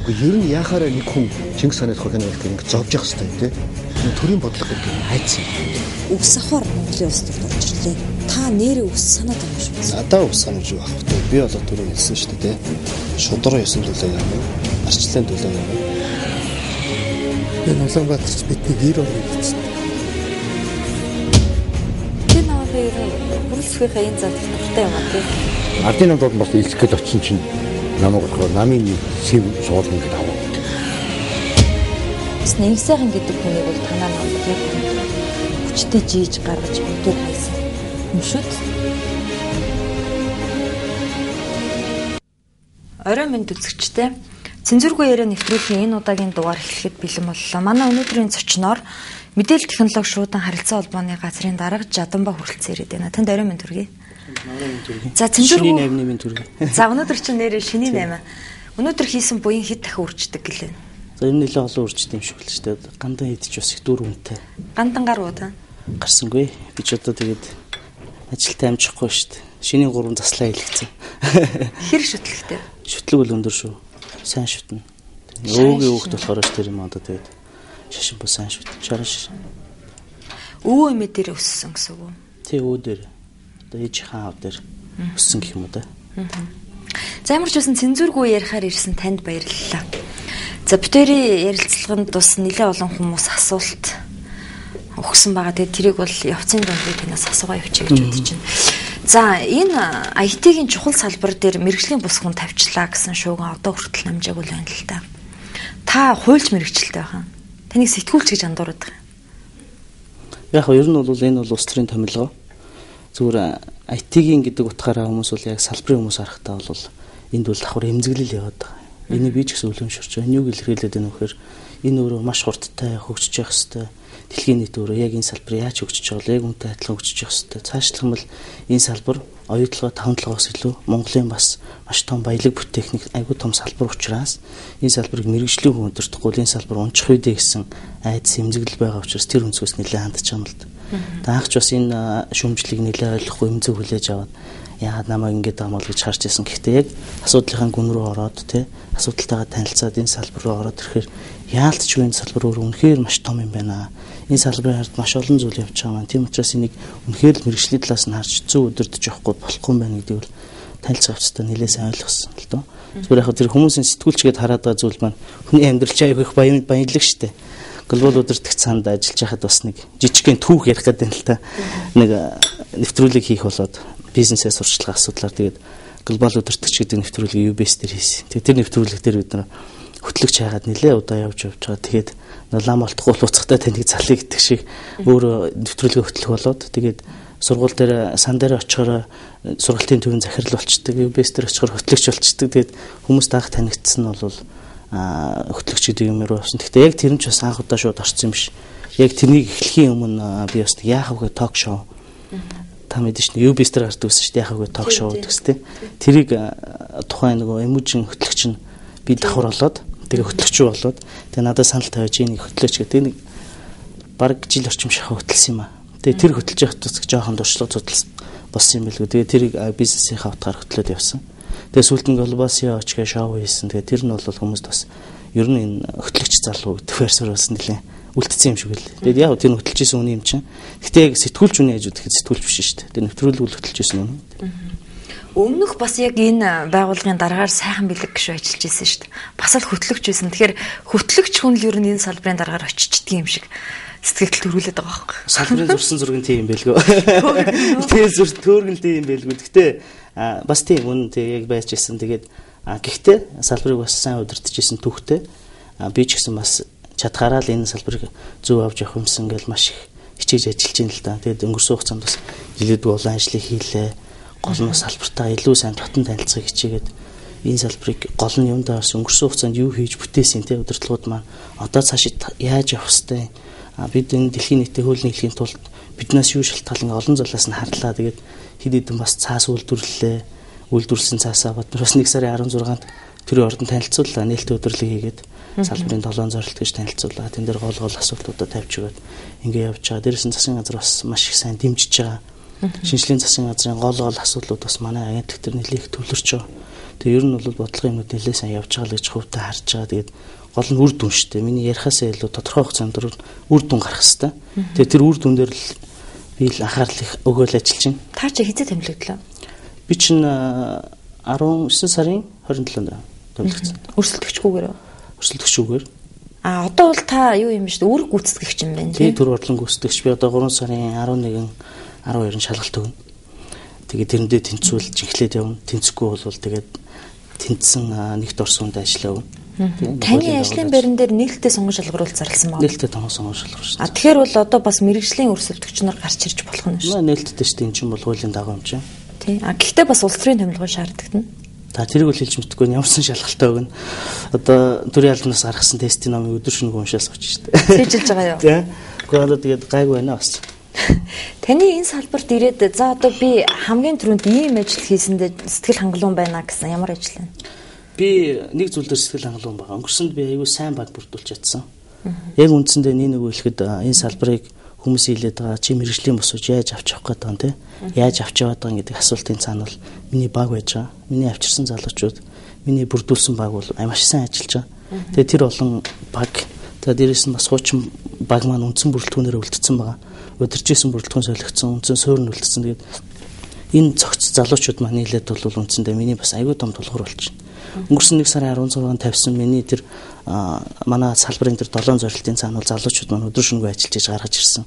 Ер нь яхаараа нэг хүн Чингис хааны тухай кино хийх ингэ зовж явах хэрэгтэй тий. Төрийн бодлого гэдэг нь айц юм. Үгс сахар Монголын улс төрд орж ирлээ. Та нэрээ үгс санаад байгаа юм шиг. Надаа үгс санаж юу ах вэ? Би болоо түрүү хэлсэн шүү дээ тий. Шудраг ёсон төлөө явна. Арчлалын төлөө явна. Энэ Улаанбаатарч бидний гэр орно гэсэн. Тэр намайг ер нь хүрэлцэхийнхээ энэ зал их дуртай юм а тий. Ардын намд бол бас илчих гээд очсон чинь намайг болохоор намын сэв суулган гэдээ аваад. Бас нэг сайхан гэдэг хүнийг бол танаа нам яг хүчтэй жийж гаргаж хөдөр хайсан юм шүү дээ. Орой минь үзэгчтэй цензургүй яриа нэвтрүүлгийн энэ удаагийн дугаар эхлэхэд бэлэн боллоо. Манай өнөөдрийн зочноор мэдээлэл технологи шуудан харилцаа холбооны газрын дарга Жаданба хүрэлцэн ирээд байна. Танд орой минь төргий. За цензургүй шинийн 8-ны минь төргий. За өнөөдөр чинь нэрээ шинийн 8. Өнөөдөр хийсэн буян хэд дахин үрждэг гэлээ. За ер нь нэлээд олон үрждэг юм шиг л шүү дээ. Гандан идэж бас их дүр үнэтэй. Гандан гар уу та? Гарсангүй. Би ч одоо тэгээд ажилтаа амжихгүй шүү дээ. Шинийн 3 заслаа хэлгэцэн. Хэр шүтлэгтэй? Шүтлэг бол өндөр шүү. Сайн шүтнэ. Өөгийн хөөхт болохоор ч тэр юм одоо тэгээд шашин бо сайн шүтэн. Шаран шашин. Өвөө эмээ дээр өссөн гэсэн үг үү? Тий, өвөө дээр. Одоо ээжийнхээ аав дээр өссөн гэх юм уу да. За ямар ч байсан цензургүй ярихаар ирсэн танд баярлалаа. За битэрийн ярилцлаганд бас нэлээд олон хүмүүс асуулт өгсөн байгаа. Тэгээд тэрийг бол явцын дунд би танаас асуугаа явчих гэж бодож байна. За энэ IT-ийн чухал салбар дээр мэргэжлийн бус хүн тавьчлаа гэсэн шууган одоо хүртэл намжаагүй л байна л да. Та хуульч мэргэжилтэй байгаа. Таныг сэтгүүлч гэж андуураад байгаа. Яг нь ер нь бол энэ бол улс төрийн томилгоо. Зүгээр IT-ийн гэдэг утгаараа хүмүүс бол яг салбарын хүмүүс харахтаа бол энд бол давхар эмзэглэл яваад байгаа. Энийг би ч гэсэн үлэмшэрч байна. Энэ юг илэрхийлээд байна вэ гэхээр энэ өөрөө маш хурдтай хөгжиж явах хэвээр. Дэлхийн нийт өөрөө яг энэ салбар яаж хөгжиж байгаа вэ? Яг үнтэй адилхан хөгжиж явах хэвээр. Цаашлах юм бол энэ салбар оюутлогоо 5 толгоос илүү Монголын бас маш том баялаг бүтээх нэг айгүй том салбар учраас энэ салбарыг мэргэжлийн хүн өдөртөхгүй энэ салбар унчих үедээ гэсэн айдас эмзэглэл байгаа учраас тэр өнцгөөс нэлээд хандж байгаа юм л да. Таахч бас энэ шүүмжлийг нэлээд ойлгохгүй эмзэг хүлээж аваад яагаад намайг ингэж байгаа юм бол гэж харж байсан. Гэхдээ яг асуудлынхаа гүн рүү ороод тий асуудалтайгаа танилцаад энэ салбар руу ороод ирэхээр яалтчгүй энэ салбар өөр үнэхээр маш том юм байна. Энэ салбарын ард маш олон зүйл явж байгаа маань. Тийм учраас энийг үнэхээр л мэргэжлийн талаас нь харж зөв өдөрдөж явахгүй болохгүй юм байна гэдгийг бол танилцах явцдаа нэлээд сайн ойлгосон л доо. Зүгээр яг тэр хүмүүсийн сэтгүүлч гээд хараад байгаа зүйл маань хүний амьдрал чинь аягүй их баялаг штэ. Глобал удирдах цаанд ажиллаж байхад бас нэг жижигхэн түүх ярих гэдэг юм л та. Нэг нэвтрүүлэг хийх болоод бизнесээ сурчлага асуудлаар тэгээд глобал удирдагч гэдэг нэвтрүүлгийг UBS дээр хийсэн. Тэгээд тэр нэвтрүүлэг дээр бид нар хөтлөгч хайгаад нэлээ удаа явж байгаа. Тэгээд лам олдохгүй буцахтай таныг залъя гэдэг шиг өөрөө нэвтрүүлгээ хөтлөх болоод тэгээд сургууль дээр сан дээр очихоор сургалтын төвийн захирал болчдөг. UBS дээр очихоор хөтлөгч болчдөг. Тэгээд хүмүүс даах танигдсан нь бол хөтлөгч гэдэг юм руу явсан. Гэхдээ яг тэр нь ч бас анх удаа шууд орсон юм биш. Яг тэрнийг эхлэхийн өмнө би бас яах вэ ток шоу. Та мэдэн шин UBS дээр гардаг гэсэн шүү дээ. Яах вэ ток шоу гэсэн тийм. Тэрийг тухайн нөгөө эмүүжин хөтлөгч нь би давхар болоод тэгээ хөтлөгч болоод тэгээ надад санал тавиаж энийг хөтлөөч гэдэг нэг бараг жил орчим шахаа хөтлсөн юм аа. Тэгээ тэр хөтлөж явах тусах жоохон туршлага судалсан болсон юм билгүй. Тэгээ тэрийг бизнесийнхаа утгаар хөтлөөд явсан. Тэгээ сүүлд нь Global CEO гэж шоу хийсэн. Тэгээ тэр нь бол хүмүүст бас ер нь энэ хөтлөгч залуу гэдэг байр суурь болсон нэлээ үлдсэн юм шиг л. Тэгээд яг тэр хөтлөж исэн үний юм чинь. Гэтэ яг сэтгүүлч үний аж үтгэхэд сэтгүүлч биш шүү дээ. Тэр нэвтрүүлэг үл хөтлөж исэн үнэ. Өмнөх бас яг энэ байгууллагын дараагаар сайхан бэлэг гişүү ажиллаж исэн шүү дээ. Бас л хөтлөгч байсан. Тэгэхээр хөтлөгч хүн л ер нь энэ салбарын дараагаар очичдөг юм шиг сэтгэл төрүүлээд байгаа байхгүй. Салбарын зурсан зураг нь тийм юм байлгүй. Тэгээ зүр төөргөн тийм юм байлгүй. Гэтэ бас тийм үнэн тэг яг байж исэн. Тэгээд гэхдээ салбарыг бас сайн удирдах исэн түүхтэй. Би ч гэсэн бас чадхаараа л энэ салбарыг зөв авч явах юмсан гэж маш их хичээж ажиллаж байна л да. Тэгээд өнгөрсөн хугацаанд бас жилүүдгүй олон ажлыг хийлээ. Гол нь салбартаа илүү сайн дотн танилцахыг хичээгээд энэ салбарыг гол нь юмдаа бас өнгөрсөн хугацаанд юу хийж бүтээсэн те удирдлагууд маань одоо цаашид яаж явах хэвтэй. Бид энэ дэлхийн нийтийн хууль нийлэхийн тулд биднээс юу шалтгаалan олон зулаас нь харлаа. Тэгээд хэд хэдэн бас цаас үйлдвэрлэлээ. Үйлдвэрлэсэн цаасаа бод бас 1 сарын 16-нд төрийн ордон танилцууллаа. Нээлттэй өдөрлөг хийгээд салбарын 7 зорилт гэж танилцуулаа. Тэн дээр гол гол асуудлуудаа тавьж өгөөд ингээ явж байгаа. Дээрээс нь засгийн газар бас маш их сайн дэмжиж байгаа. Шинжлэлийн засгийн газрын гол гол асуудлууд бас манай агентлаг төр нэлээх төвлөрч байгаа. Тэгээ ер нь бол бодлогын юмнууд нэлээд сайн явж байгаа л гэж хувьдаа харж байгаа. Тэгээд гол нь үр дүн шүү дээ. Миний ярихаасаа илүү тодорхой хугацаанд үр дүн гарах хэвээр. Тэгээ тэр үр дүн дээр л би л анхаарал их өгөөл ажиллаж байна. Та чи хэзээ томилогдлоо? Би чинь 19 сарын 27-нд томилогдсон. Өрсөлдөгчгүйгээр үү? Өрсөлдөгчгүйгээр. А одоо бол та юу юм бэ шүү дээ? Үүрэг гүйцэтгэгч юм байна тий. Төр бодлон гүйцэтгэгч. Би одоо 3 сарын 11-н 12-нд шалгалт өгнө. Тэгээд тэрэндээ тэнцвэл жинхлээд явна. Тэнцэхгүй бол тэгээд тэнцсэн нэгт орсон хүнд ажиллаа өгнө. Таны ажлын байран дээр нээлттэй сонгон шалгаруулалт зарласан байна. Нээлттэй сонгон шалгаруулалт. А тэгэхээр бол одоо бас мэрэгжлийн өрсөлдөгч нар гарч ирж болох нь шүү. Нээлттэй шүү дээ. Энэ чинь бол хуулийн дагуу юм чинь. Тий. А гэхдээ бас улс төрийн томилгоо шаардлагатай. Та тэрийг бол хэлж мэдэхгүй ямар ч шалгалтаа өгнө. Одоо төрийн албанаас гаргасан тестийн номыг өдөр шөнөгүй уншаас авч шүү дээ. Тэжилж байгаа юу? Тий. Гэхдээ одоо тэгээд гайгүй байна бас. Таны энэ салбарт ирээд за одоо би хамгийн түрүүнд ийм ажил хийсэндээ сэтгэл хангалуун байна гэсэн ямар ажил вэ? Би нэг зүйл дээр сэтгэл хангалуун байгаа. Өнгөрсөнд би аягүй сайн баг бүрдүүлж чадсан. Яг үндсэндээ нэг хэлэхэд энэ салбарыг хүмүүс хэлээд байгаа чи мэрэгжлийн босууж яаж авч явах гээд байгаа юм те? Яаж авч яваад байгаа гэдэг асуултын цаана бол миний баг байж байгаа. Миний авчирсан залуучууд, миний бүрдүүлсэн баг бол маш сайн ажиллаж байгаа. Тэгээ тэр олон баг, тэгээ дээрээс нь бас хуучин баг маань үндсэн бүрэлдэхүүнээр үлдсэн байгаа. Удирж исэн бүрэлдэхүүн солигдсон, үндсэн суурь нь үлдсэн. Тэгээд энэ цогц залуучууд маань нийлээд бол үндсэндээ миний бас аягүй том тулгуур болчихно. Өнгөрсөн 1 сарын 16-нд тавьсан миний тэр манай салбарын тэр 7 зорилтын цаана бол залуучууд маань өдөр шөнөгүй ажиллаж иж гаргаж ирсэн.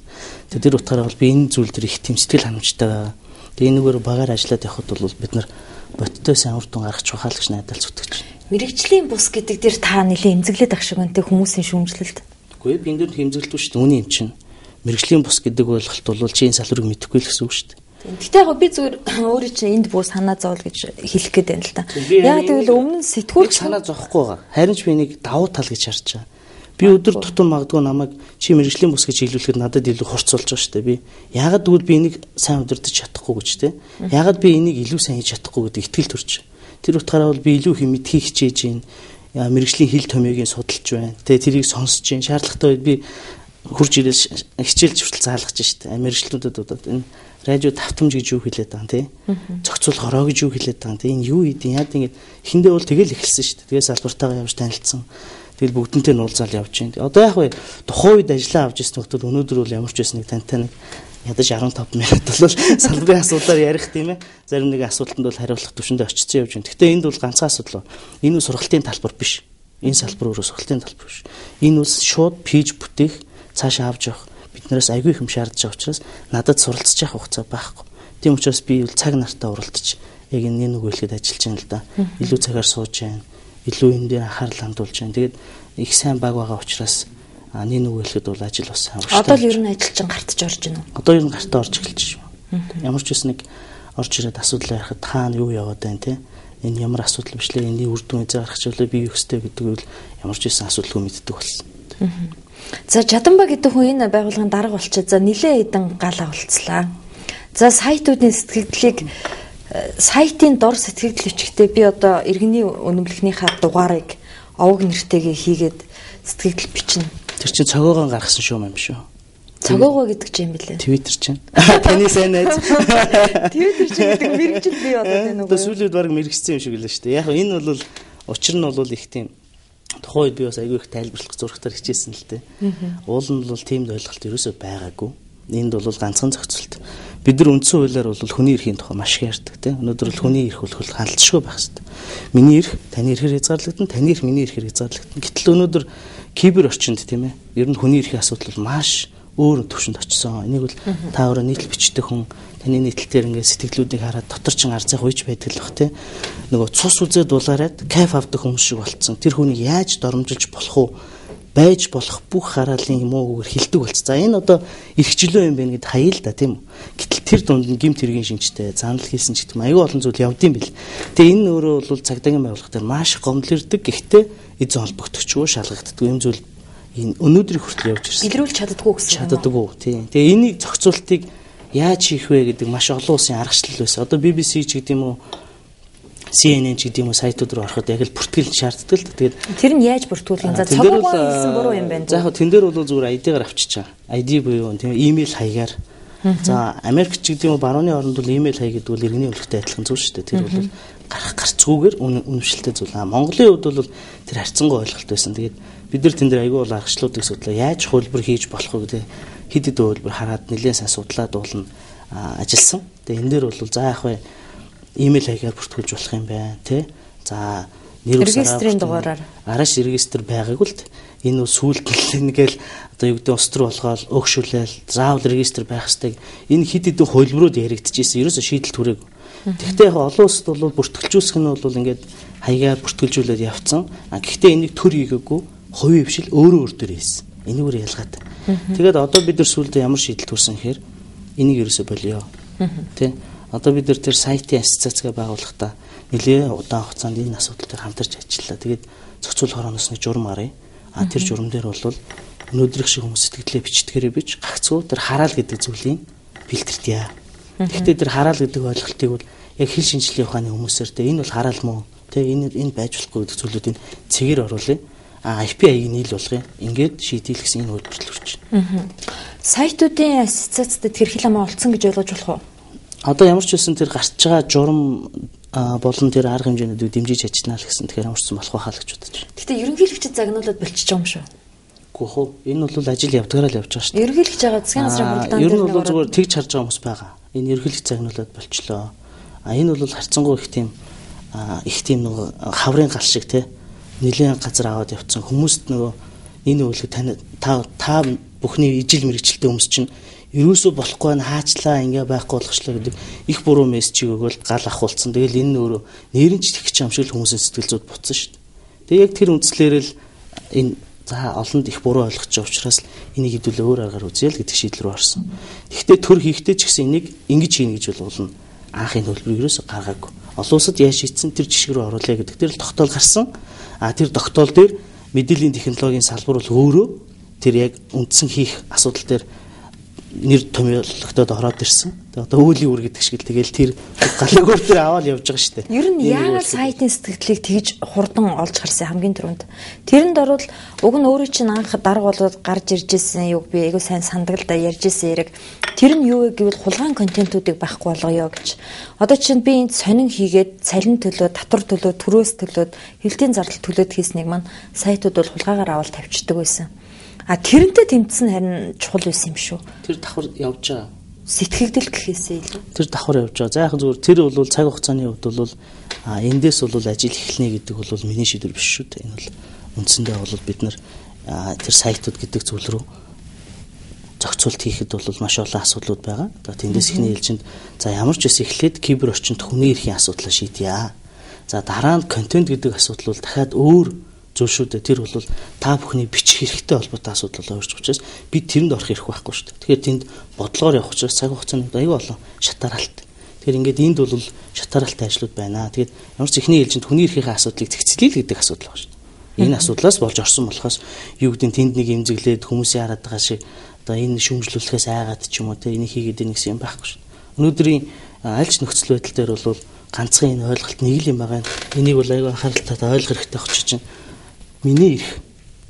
Тэгээд тэр утгаараа бол би энэ зүйл дээр их тийм сэтгэл ханамжтай байгаа. Тэгээд энэгээр багаар ажиллаад явхад бол бид нар бодиттой сайн үр дүн гаргах чухал гэж найдал зүтгэж байна. Мэрэгжлийн бус гэдэг дээр та нэлээд эмзэглээд ах шиг үнтэй хүмүүсийн шүүмжлэлд. Үгүй би энэ дээр хэмзэглэдгүй шүү дээ. Үнэн юм чинь. Мэрэгжлийн бус гэдэг ойлголт бол чи энэ салбарыг мэдэхгүй л гэсэн үг шүү дээ. Гэтэ яг би зүгээр өөрийн чинь энд бүү санаа зовл гэж хэлэх гээд байна л та. Яг тэгвэл өмнө нь сэтгүүлч санаа зовхгүй байгаа. Харин ч би нэг давуу тал гэж харж байгаа. Би өдөр тутам магадгүй намайг чи мэрэгжлийн бус гэж хэлүүлэхэд надад илүү хурц болж байгаа шүү дээ. Би яагаад тэгвэл би энийг сайн удирдах чадахгүй гэж те. Яагаад би энийг илүү сайн хийж чадахгүй гэдэг итгэл төрч. Тэр утгаараа бол би илүү их мэдхийг хичээж байна. Мэрэгжлийн хил томьёогийн судалж байна. Тэ тэрийг сонсож байна. Шаардлагатай үед би хурж ирэл хичээлж хүртэл заалгаж шүү дээ. Мэрэгжлүүдэд одоо энэ радио давтамж гэж юу хэлээд байгаа юм те. Зохицуул хороо гэж юу хэлээд байгаа юм те. Энэ юу хийдин яад ингэ эхэндээ бол тэгэл эхэлсэн шүү дээ. Тэгээ салбартаагаа явж танилцсан. Тэгэл бүгдэнтэй нь уулзаал явж байна. Одоо яг вэ тухайн үед ажиллаа авч ирсэн хүмүүс өнөөдөр бол ямар ч байсан нэг тантай нэг ядаж 15 минут бол салбарын асуудлаар ярих тийм ээ. Зарим нэг асуултанд бол хариулах төвшөндөө очсон явж байна. Гэхдээ энд бол ганцхан асуудал. Энэ нь сургалтын талбар биш. Энэ салбар өөрөө сургалтын талбар биш. Энэ бол шууд пийж бүтээх, цаашаа авч явах биднээс айгүй их юм шаардж байгаа учраас надад суралцж явах хугацаа байхгүй. Тийм учраас би бол цаг нартаа уралдаж яг энэ нэг хэлэхэд ажиллаж байна л да. Илүү цагаар сууж байна. Илүү энэ дээр анхаарал хандуулж байна. Тэгээд их сайн баг байгаа учраас нэг нэг хэлэхэд бол ажил бас сайн. Одоо л ер нь ажил чинь гартж орж байна уу? Одоо ер нь гартаа орж эхэлж байна. Ямар ч байсан нэг орж ирээд асуудал ярихад хаана юу яваад байна те. Энэ ямар асуудал биш лээ. Энэний үр дүн эзээ гаргах чиглэлээ би юу ёстой гэдэг үйл ямар ч байсан асуудалгүй мэддэг болсон. За Чаданба гэдэг хүн энэ байгууллагын дарга болчиход за нилээ хэдэн гал авалцлаа. За сайтуудын сэтгэгдлийг сайтын дор сэтгэгдэл бичгтээ би одоо иргэний үнэмлэхнийхаа дугаарыг овог нэртэйгээ хийгээд сэтгэгдэл бичнэ. Тэр чинь цогоогоо гаргасан шүү юм шүү. Цогоогоо гэдэг чинь юм бэлээ. Twitter чинь. Таны сайн найз. Twitter чинь гэдэг мэрэгжил бий болоод байна уу? Одоо сүүлийн үед баг мэрэгжсэн юм шиг лээ шүү дээ. Яг энэ бол учир нь бол их тийм тухайн үед би бас айгүй их тайлбарлах зурагтаар хичээсэн л дээ. Уул нь бол тийм ойлголт ерөөсөө байгаагүй. Энд бол ганцхан зохицолт. Бид нар үндсэн хуулиар бол хүний эрхийн тухай маш их ярьдаг тийм. Өнөөдөр бол хүний эрх бол хангалтгүй байх хэрэгтэй. Миний эрх таны эрхээр хязгаарлагдана, таны эрх миний эрхээр хязгаарлагдана. Гэтэл өнөөдөр кибер орчинд тийм ээ. Ер нь хүний эрхийн асуудал бол маш өөр төвшөнд очсон. Энийг бол та өөрөө нийтлэл бичдэг хүн таны нийтлэлээр ингээд сэтгэлдлүүдийг хараад дотор чинь арзайх уйж байдаг л бах тийм. Нөгөө цус үзээд дулаараад кайф авдаг хүмүүс шиг болцсон. Тэр хүнийг яаж доромжилж болох уу? Байж болох бүх хараалын муу үгээр хилдэг болц. За энэ одоо эрхчлөө юм байна гэд хаяа л да тийм үү. Гэтэл тэр дунд нь гэмт хэргийн шинжтэй, занал хийсэн ч гэдэг юм аюул олон зүйл явдсан бил. Тэгээ энэ өөрөө бол цагдаагийн байгууллага дээр маш гомдол ирдэг. Гэхдээ эзэн холбогдогчгүй шалгагддаг юм зүйл энэ өнөөдрийг хүртэл явж ирсэн. Илрүүлж чаддаггүй гэсэн юм. Чаддаггүй тийм. Тэгээ энийг зохицуултыг яаж хийх вэ гэдэг маш олон улсын аргачлал байсан. Одоо BBC ч гэдэг юм уу CNN ч гэдэг юм уу сайтууд руу ороход яг л бүртгэл шаарддаг л. Тэгээд тэр нь яаж бүртгүүлэх юм? За цогоогоо хийсэн буруу юм байна. За яг тэн дээр бол зүгээр ID-гаар авчиж байгаа. ID буюу тийм имэйл хаягаар. За Америк ч гэдэг юм уу барууны оронд бол имэйл хаяг гэдэг бол иргэний үнэлэхтэй адилхан зүйл шүү дээ. Тэр бол Гарах гарцгүйгээр үнэмшилтэй зүйл. Монголын хувьд бол тэр харьцангуй ойлголт байсан. Тэгээд бид нар тэн дээр айгүй бол аргачлалуудыг судлаа. Яаж хувилбар хийж болох вэ гэдэг хэд хэдэн хувилбар хараад нэлээд сайн судлаад уулна ажилласан. Тэгээд энэ дээр бол за яах вэ? Имэйл хаягаар бүртгүүлж болох юм байна, тий? За нэр регистрийн дугаараар араас регистр байгаагүй л энэ бол сүүлд нэгэл одоо юу гэдэг улс төр болгоол өгшүүлээл заавал регистр байх хэрэгтэй. Энэ хэд хэдэн хувилбарууд яригдчихсэн. Ерөөсө шийдэл түрээгүй. Тэгэхдээ яг олон улсад бол бүртгэлжүүлэх нь бол ингээд хаягаар бүртгэлжүүлээд явцсан. А гэхдээ энийг төр хийгээгүй хувийн хвшил өөрөө өөр дээр хийсэн. Энийг өөр ялгаатай. Тэгээд одоо бид нар сүүлдээ ямар шийдэл төрсөн гэхээр энийг ерөөсө болио. Тэ? Одоо бид нар тэр сайтын ассоциацгаа байгуулахдаа нэлээ удаан хугацаанд энэ асуудал дээр хамтарч ажиллаа. Тэгээд зохицуул хорооноос нэг журам гаръя. А тэр журам дээр бол өнөөдрийнх шиг хүмүүс сэтгэлдээ бичдгээрээ бич гагцгүй тэр хараал гэдэг зүйлийн фильтртья. Гэхдээ тэр хараал гэдэг ойлголтыг бол яг хэл шинжилгээ ухааны хүмүүсээр тэ энэ бол хараал мó тэ энэ байж болохгүй гэдэг зүйлүүдийг цэгээр оруулъя. А IP хаягийг нийл болгоё. Ингээд шийдэл гэсэн энэ хөдөлгөөн төрж байна. Сайтуудын ассоциацид тэр хэл амаа олцсон гэж ойлгож болох уу? Одоо ямар ч байсан тэр гарч байгаа журам болон тэр арга хэмжээнүүдийг дэмжиж ажиллана л гэсэн. Тэгэхээр ямар ч байсан болох байхаа л гэж бодож байна. Гэтэ ерөнхийлөгчд загнуулаад болчихж байгаа юм шүү. Үгүй хөө. Энэ бол ажил явдгаараа л явж байгаа шүү дээ. Ерөнхийлөгч байгаа засгийн газрын хуралдаан дээр ер нь бол зүгээр тэгж харж байгаа хүмүүс байгаа. Энэ ерөнхийлөгч загнуулаад болчлоо. А энэ бол харьцангуй их тийм нөгөө хаврын гал шиг те нэлээд газар аваад явцсан хүмүүст нөгөө энэ үйлэг та бүхний ижил мэрэгчлээ хүмүүс чинь ерөөсөө болохгүй нь хаачлаа ингээ байхгүй болгочлоо гэдэг их буруу мессежийг өгөөл гал ахуулсан. Тэгэл энэ өөрөө нэрэнч тэгч юм шиг л хүмүүсийн сэтгэл зүйд буцсан шүү дээ. Тэгээ яг тэр үндслээр л энэ за олонд их буруу ойлгож байгаа учраас энийг хэдүүлээ өөр аргаар үзье л гэдэг шийдэл рүү орсон. Тэгэхдээ төр хийхдээ ч гэсэн энийг ингэж хийнэ гэж бол анхын төлбөрийг ерөөсөө гаргаагүй. Олон улсад яаж шийдсэн тэр жишг рүү оруулъя гэдэг тэр л тогтоол гарсан. А тэр тогтоол дээр мэдээллийн технологийн салбар бол өөрөө тэр яг үндсэн хийх асуудал дээр нэр томьёологдоод ороод ирсэн. Тэгээ одоо өөлийн үр гэдэг шиг л тэгэл тэр галаагаар тэр аваад явж байгаа шүү дээ. Ер нь яагаад сайтын сэтгэлийг тэгж хурдан олж харсан хамгийн түрүүнд. Тэрэнд орвол уг нь өөрөө чинь анх дарга болоод гарч ирж исэн юг би айгүй сайн сандаг л да ярьж исэн яриг. Тэр нь юу вэ гэвэл хулгайн контентуудыг байхгүй болгоё гэж. Одоо чинь би энд сонин хийгээд цалин төлөө, татвар төлөө, төрөөс төлөөд, хилтийн зардал төлөөд хийснийг маань сайтууд бол хулгайгаар авал тавьчихдаг байсан. А тэрнтэй тэмцсэн харин чухал байсан юм шүү. Тэр давхар явж байгаа. Сэтгэгдэл гэхээсээ илүү. Тэр давхар явж байгаа. За яг зүгээр тэр бол цаг хугацааны хувьд бол эндээс бол ажил эхэлнэ гэдэг бол миний шийдвэр биш шүү дээ. Энэ бол үндсэндээ бол бид нар тэр сайтууд гэдэг зүйл рүү зохицуулт хийхэд бол маш олон асуудлууд байгаа. Одоо тэндээс эхний ээлжинд за ямар ч байсан эхлээд кибер орчинд хүний эрхийн асуудлаа шийдье. За дараа нь контент гэдэг асуудал бол дахиад өөр зүйл шүү дээ. Тэр бол та бүхний бичих хэрэгтэй холбоотой асуудал болоо өрж учраас би тэрэнд орох эрх байхгүй шүү дээ. Тэгэхээр тэнд бодлогоор явах учраас цаг хугацаанд аюу олон шатараалт. Тэгэхээр ингээд энд бол шатараалтай ажлууд байна. Тэгээд ямар ч эхний ээлжинд хүний эрхийнхээ асуудлыг зэгцлэе л гэдэг асуудал байна шүү дээ. Энэ асуудлаас болж орсон болохоос юу гэдэг нь тэнд нэг имзэглээд хүмүүсийн хараад байгаа шиг одоо энэ шүүмжлүүлэхээс айгаад ч юм уу те энийг хийгээд ийн гэсэн юм байхгүй шүү дээ. Өнөөдрийн аль ч нөхцөл байдал дээр бол ганцхан энэ ойлголт нэг л юм байгаа. Энийг бол аюу анхааралтай ойлгох хэрэгтэй байх чинь. Миний эрх,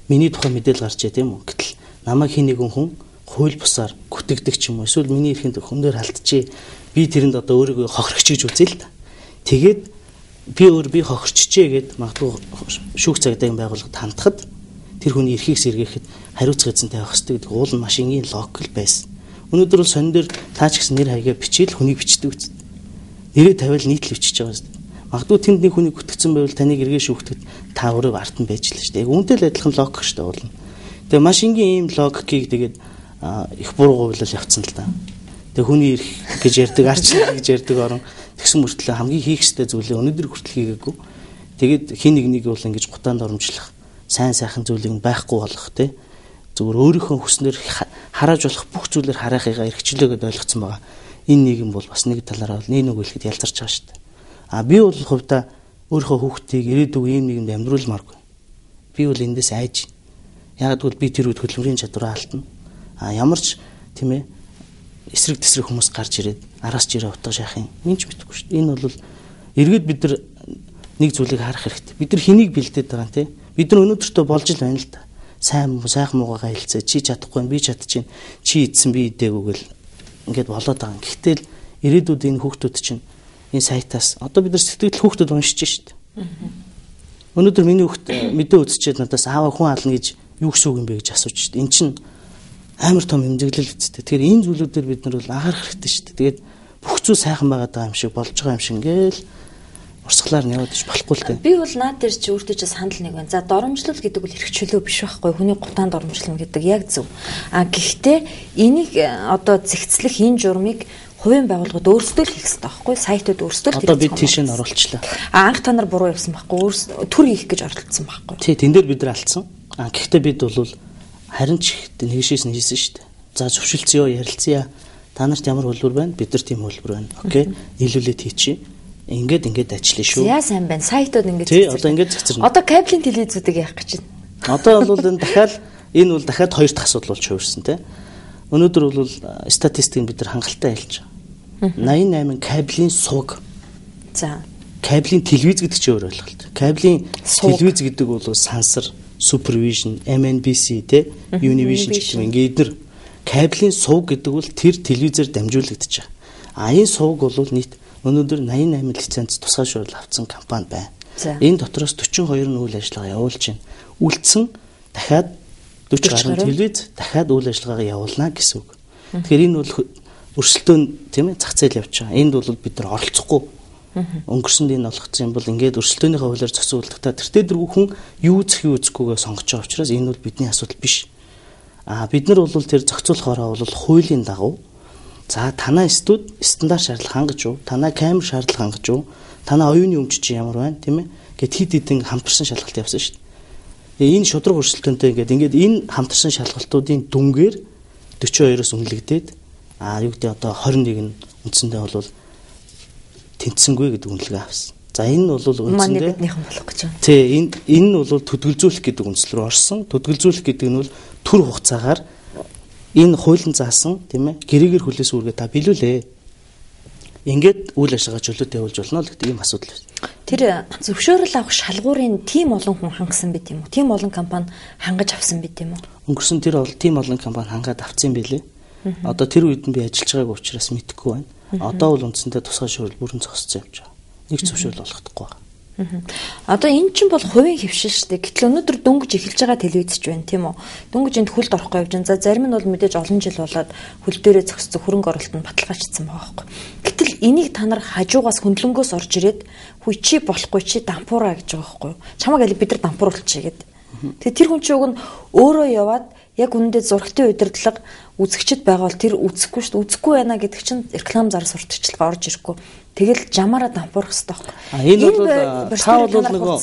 миний тухай мэдээлэл гарч ирээ тийм үү? Гэтэл намайг хин нэгэн хүн хууль бусаар гүтгдэг ч юм уу эсвэл миний эрхэнд хүн дээр алдчихъя. Би тэрэнд одоо өөрийгөө хохирогч гэж үзье л та. Тэгээд би өөр би хохирчжээ гэд магадгүй шүүх цагдаагийн байгууллагад хандхад тэр хүний эрхийг сэргээхэд хариуцах эзэн тавих хэрэгтэй гэдэг уул нь маш энгийн логик байсан. Өнөөдөр бол сонин дээр таа ч гэсэн нэр хаягаа бичээл хүнийг бичдэг үст. Нэрээ тавиал нийтлэл бичиж байгаа үст. Магадгүй тэнд нэг хүнийг гүтгцэн байвал таныг эргээ шүүхтэд та өөрөө ард нь байж л шүү дээ. Яг үүнтэй л адилхан логик шүү дээ уулна. Тэгээ маш энгийн ийм логикийг тэгээд их буруу говьлол явцсан л да. Тэгээ хүний эрх гэж ярьдаг, арчлал гэж ярьдаг орон тэгсэн мөртлөө хамгийн хийх ёстой зүйлээ өнөөдөр хүртэл хийгээгүй. Тэгээд хин нэг нэг бол ингэж гутаанд оромжлох, сайн сайхан зүйлийг байхгүй болгох те. Зүгээр өөрийнхөө хүснээр харааж болох бүх зүйлээр хараахыгаа эрхчлөө гэдээ ойлгоцсон байгаа. Энэ нийгэм бол бас нэг талаараа бол нэг нэг хэлэхэд ялзарч байгаа шүү дээ. А би бол хувьдаа өөрийнхөө хүүхдийг ирээдүйг ийм нийгэмд амьдруулмааргүй. Би бол эндээс айж. Яг гэвэл би тэр үед хөдөлмөрийн чадвараа алдна. А ямар ч тийм эсрэг тэсрэг хүмүүс гарч ирээд араас жирээ утга шахах юм. Минь ч мэдэхгүй шүү дээ. Энэ бол эргээд бид нар нэг зүйлийг харах хэрэгтэй. Бид нар хэнийг бэлдээд байгаа юм те? Бид нар өнөөдөртөө болж л байна л да. Сайн сайхан муугаагаа хэлцээ. Чи чадахгүй би чадчихээн. Чи идсэн би идээгүй гэл ингээд болоод байгаа. Гэхдээ л ирээдүйд энэ хүүхдүүд чинь Энэ сайтаас одоо бид нар сэтгэл хүүхдэд уншиж шít. Өнөөдөр миний хүүхд мэдээ үзчихэд надаас аава хүн ална гэж юу гэсэн үг юм бэ гэж асууж шít. Эн чинь амар том хэмжиглэл үсттэй. Тэгэхээр энэ зүйлүүдээр бид нар бол анхаарах хэрэгтэй шít. Тэгээд бүх зүйл сайхан байгаад байгаа юм шиг болж байгаа юм шиг ингээл урсгалаар нь яваад ич болохгүй л дээ. Би бол наад дээр чи өөртөө чи санал нэг байна. За доромжлол гэдэг бол эрх чөлөө биш байхгүй. Хүний гутаан доромжлно гэдэг яг зөв. А гэхдээ энийг одоо зэгцлэх энэ журмыг хувийн байгууллагууд өөрсдөө л хийх хэрэгтэй байхгүй. Сайтууд өөрсдөө л хийх. Одоо бид тийш нь оруулчлаа. А анх та нар буруу явсан байхгүй. Төр хийх гэж оролдсон байхгүй. Тий, тэн дээр бид нар алдсан. А гэхдээ бид бол харин ч нэгшээс нь хийсэн шүү дээ. За зөвшөлдсөё, ярилцъя. Та нарт ямар хөлбөр байна? Бид нар тийм хөлбөр байна. Окей. Нийлүүлээд хийчихье. Ингээд ингээд ажиллая шүү. Яа сайн байна. Сайтууд ингээд зэгцэрнэ. Тий, одоо ингээд зэгцэрнэ. Одоо кабелийн телевизүүдийг яах гэж байна? Одоо бол энэ дахиад энэ бол дахиад хоёр дахь асуудал болж хувирсан тий. Өнөөдөр бол статистикийг бид нар хангалттай хэлж байгаа. 88 кабелийн сувг. За. Кабелийн телевиз гэдэг чинь өөр ойлголт. Кабелийн телевиз гэдэг бол сансар, Supervision, MNBC тий, Univision гэх юм ингээд эднэр кабелийн сувг гэдэг бол тэр телевизээр дамжуулагдаж байгаа. А энэ сувг бол нийт өнөөдөр 88 лиценз тусгай шуурал авсан компани байна. Энэ дотроос 42 нь үйл ажиллагаа явуулж байна. Үлдсэн дахиад 40 гаруй телевиз дахиад үйл ажиллагаагаа явуулна гэсэн үг. Тэгэхээр энэ бол өрсөлдөөн тийм ээ зах зээл явж байгаа. Энд бол бид нар оролцохгүй. Өнгөрсөнд энэ олгоцсон юм бол ингээд өрсөлдөөнийхөө хуулиар зохицуулдахдаа тэртээ дэргүй хүн юу үзэх юу үзэхгүйгээ сонгож байгаа учраас энэ бол бидний асуудал биш. А бид нар бол тэр зохицуулахаараа бол хуулийн дагуу за танаа студ стандарт шаардлага хангаж уу? Танаа камер шаардлага хангаж уу? Танаа оюуны өмч чи ямар байна, тийм ээ? Гэт хид хидэн хамтарсан шалгалт явсан шүү дээ. Тэгээ энэ шудраг өрсөлдөөнтэй ингээд энэ хамтарсан шалгалтуудын дүнгээр 42-оос үнэлэгдээд а юу гэдэг одоо 21 нь үндсэндээ бол тэнцсэнгүй гэдэг үнэлгээ авсан. За энэ нь бол үндсэндээ биднийхэн болох гэж байна. Тий, энэ нь бол төдгөлзүүлэх гэдэг үндсэл рүү орсон. Төдгөлзүүлэх гэдэг нь бол төр хугацаагаар энэ хуулийн заасан тийм ээ гэрээгээр хүлээс үүргээ та биелүүлээ. Ингээд үйл ажиллагаа чөлөөтэй явуулж болно л гэдэг ийм асуудал байна. Тэр зөвшөөрөл авах шалгуурын тийм олон хүн хангасан байт юм уу? Тийм олон компани хангаж авсан байт юм уу? Өнгөрсөн тэр бол тийм олон компани хангаад авсан юм билээ. Одоо тэр үед нь би ажиллаж байгааг учраас мэдэхгүй байна. Одоо бол үндсэндээ тусгай шүүрэл бүрэн зогссон явж байгаа. Нэг зөвшөөрөл олгохдохгүй байгаа. Одоо энэ чинь бол хувийн хэвшил шүү дээ. Гэтэл өнөөдөр дөнгөж эхэлж байгаа телевиз ч байна, тийм үү? Дөнгөж энд хөлд орохгүй явж байна. За зарим нь бол мэдээж олон жил болоод хөл дээрээ зогссон хөрөнгө оруулалт нь баталгаажчихсан байгаа байхгүй. Гэтэл энийг та нар хажуугаас хөндлөнгөөс орж ирээд хүй чи болохгүй чи дампуураа гэж байгаа байхгүй юу? Чамаг аль бид нар дампууруулчихъя гэд. Тэгээ тэр хүн чинь уг нь өөрөө яваад яг үнэндээ зурагтын удирдлага үзэгчд байгаа бол тэр үзэхгүй шүү дээ. Үзэхгүй байна гэдэг чинь реклам зар сурталчилгаа орж ирэхгүй. Тэгэл жамаараа дампуурах хэрэгтэй байхгүй. А энэ бол та бол нөгөө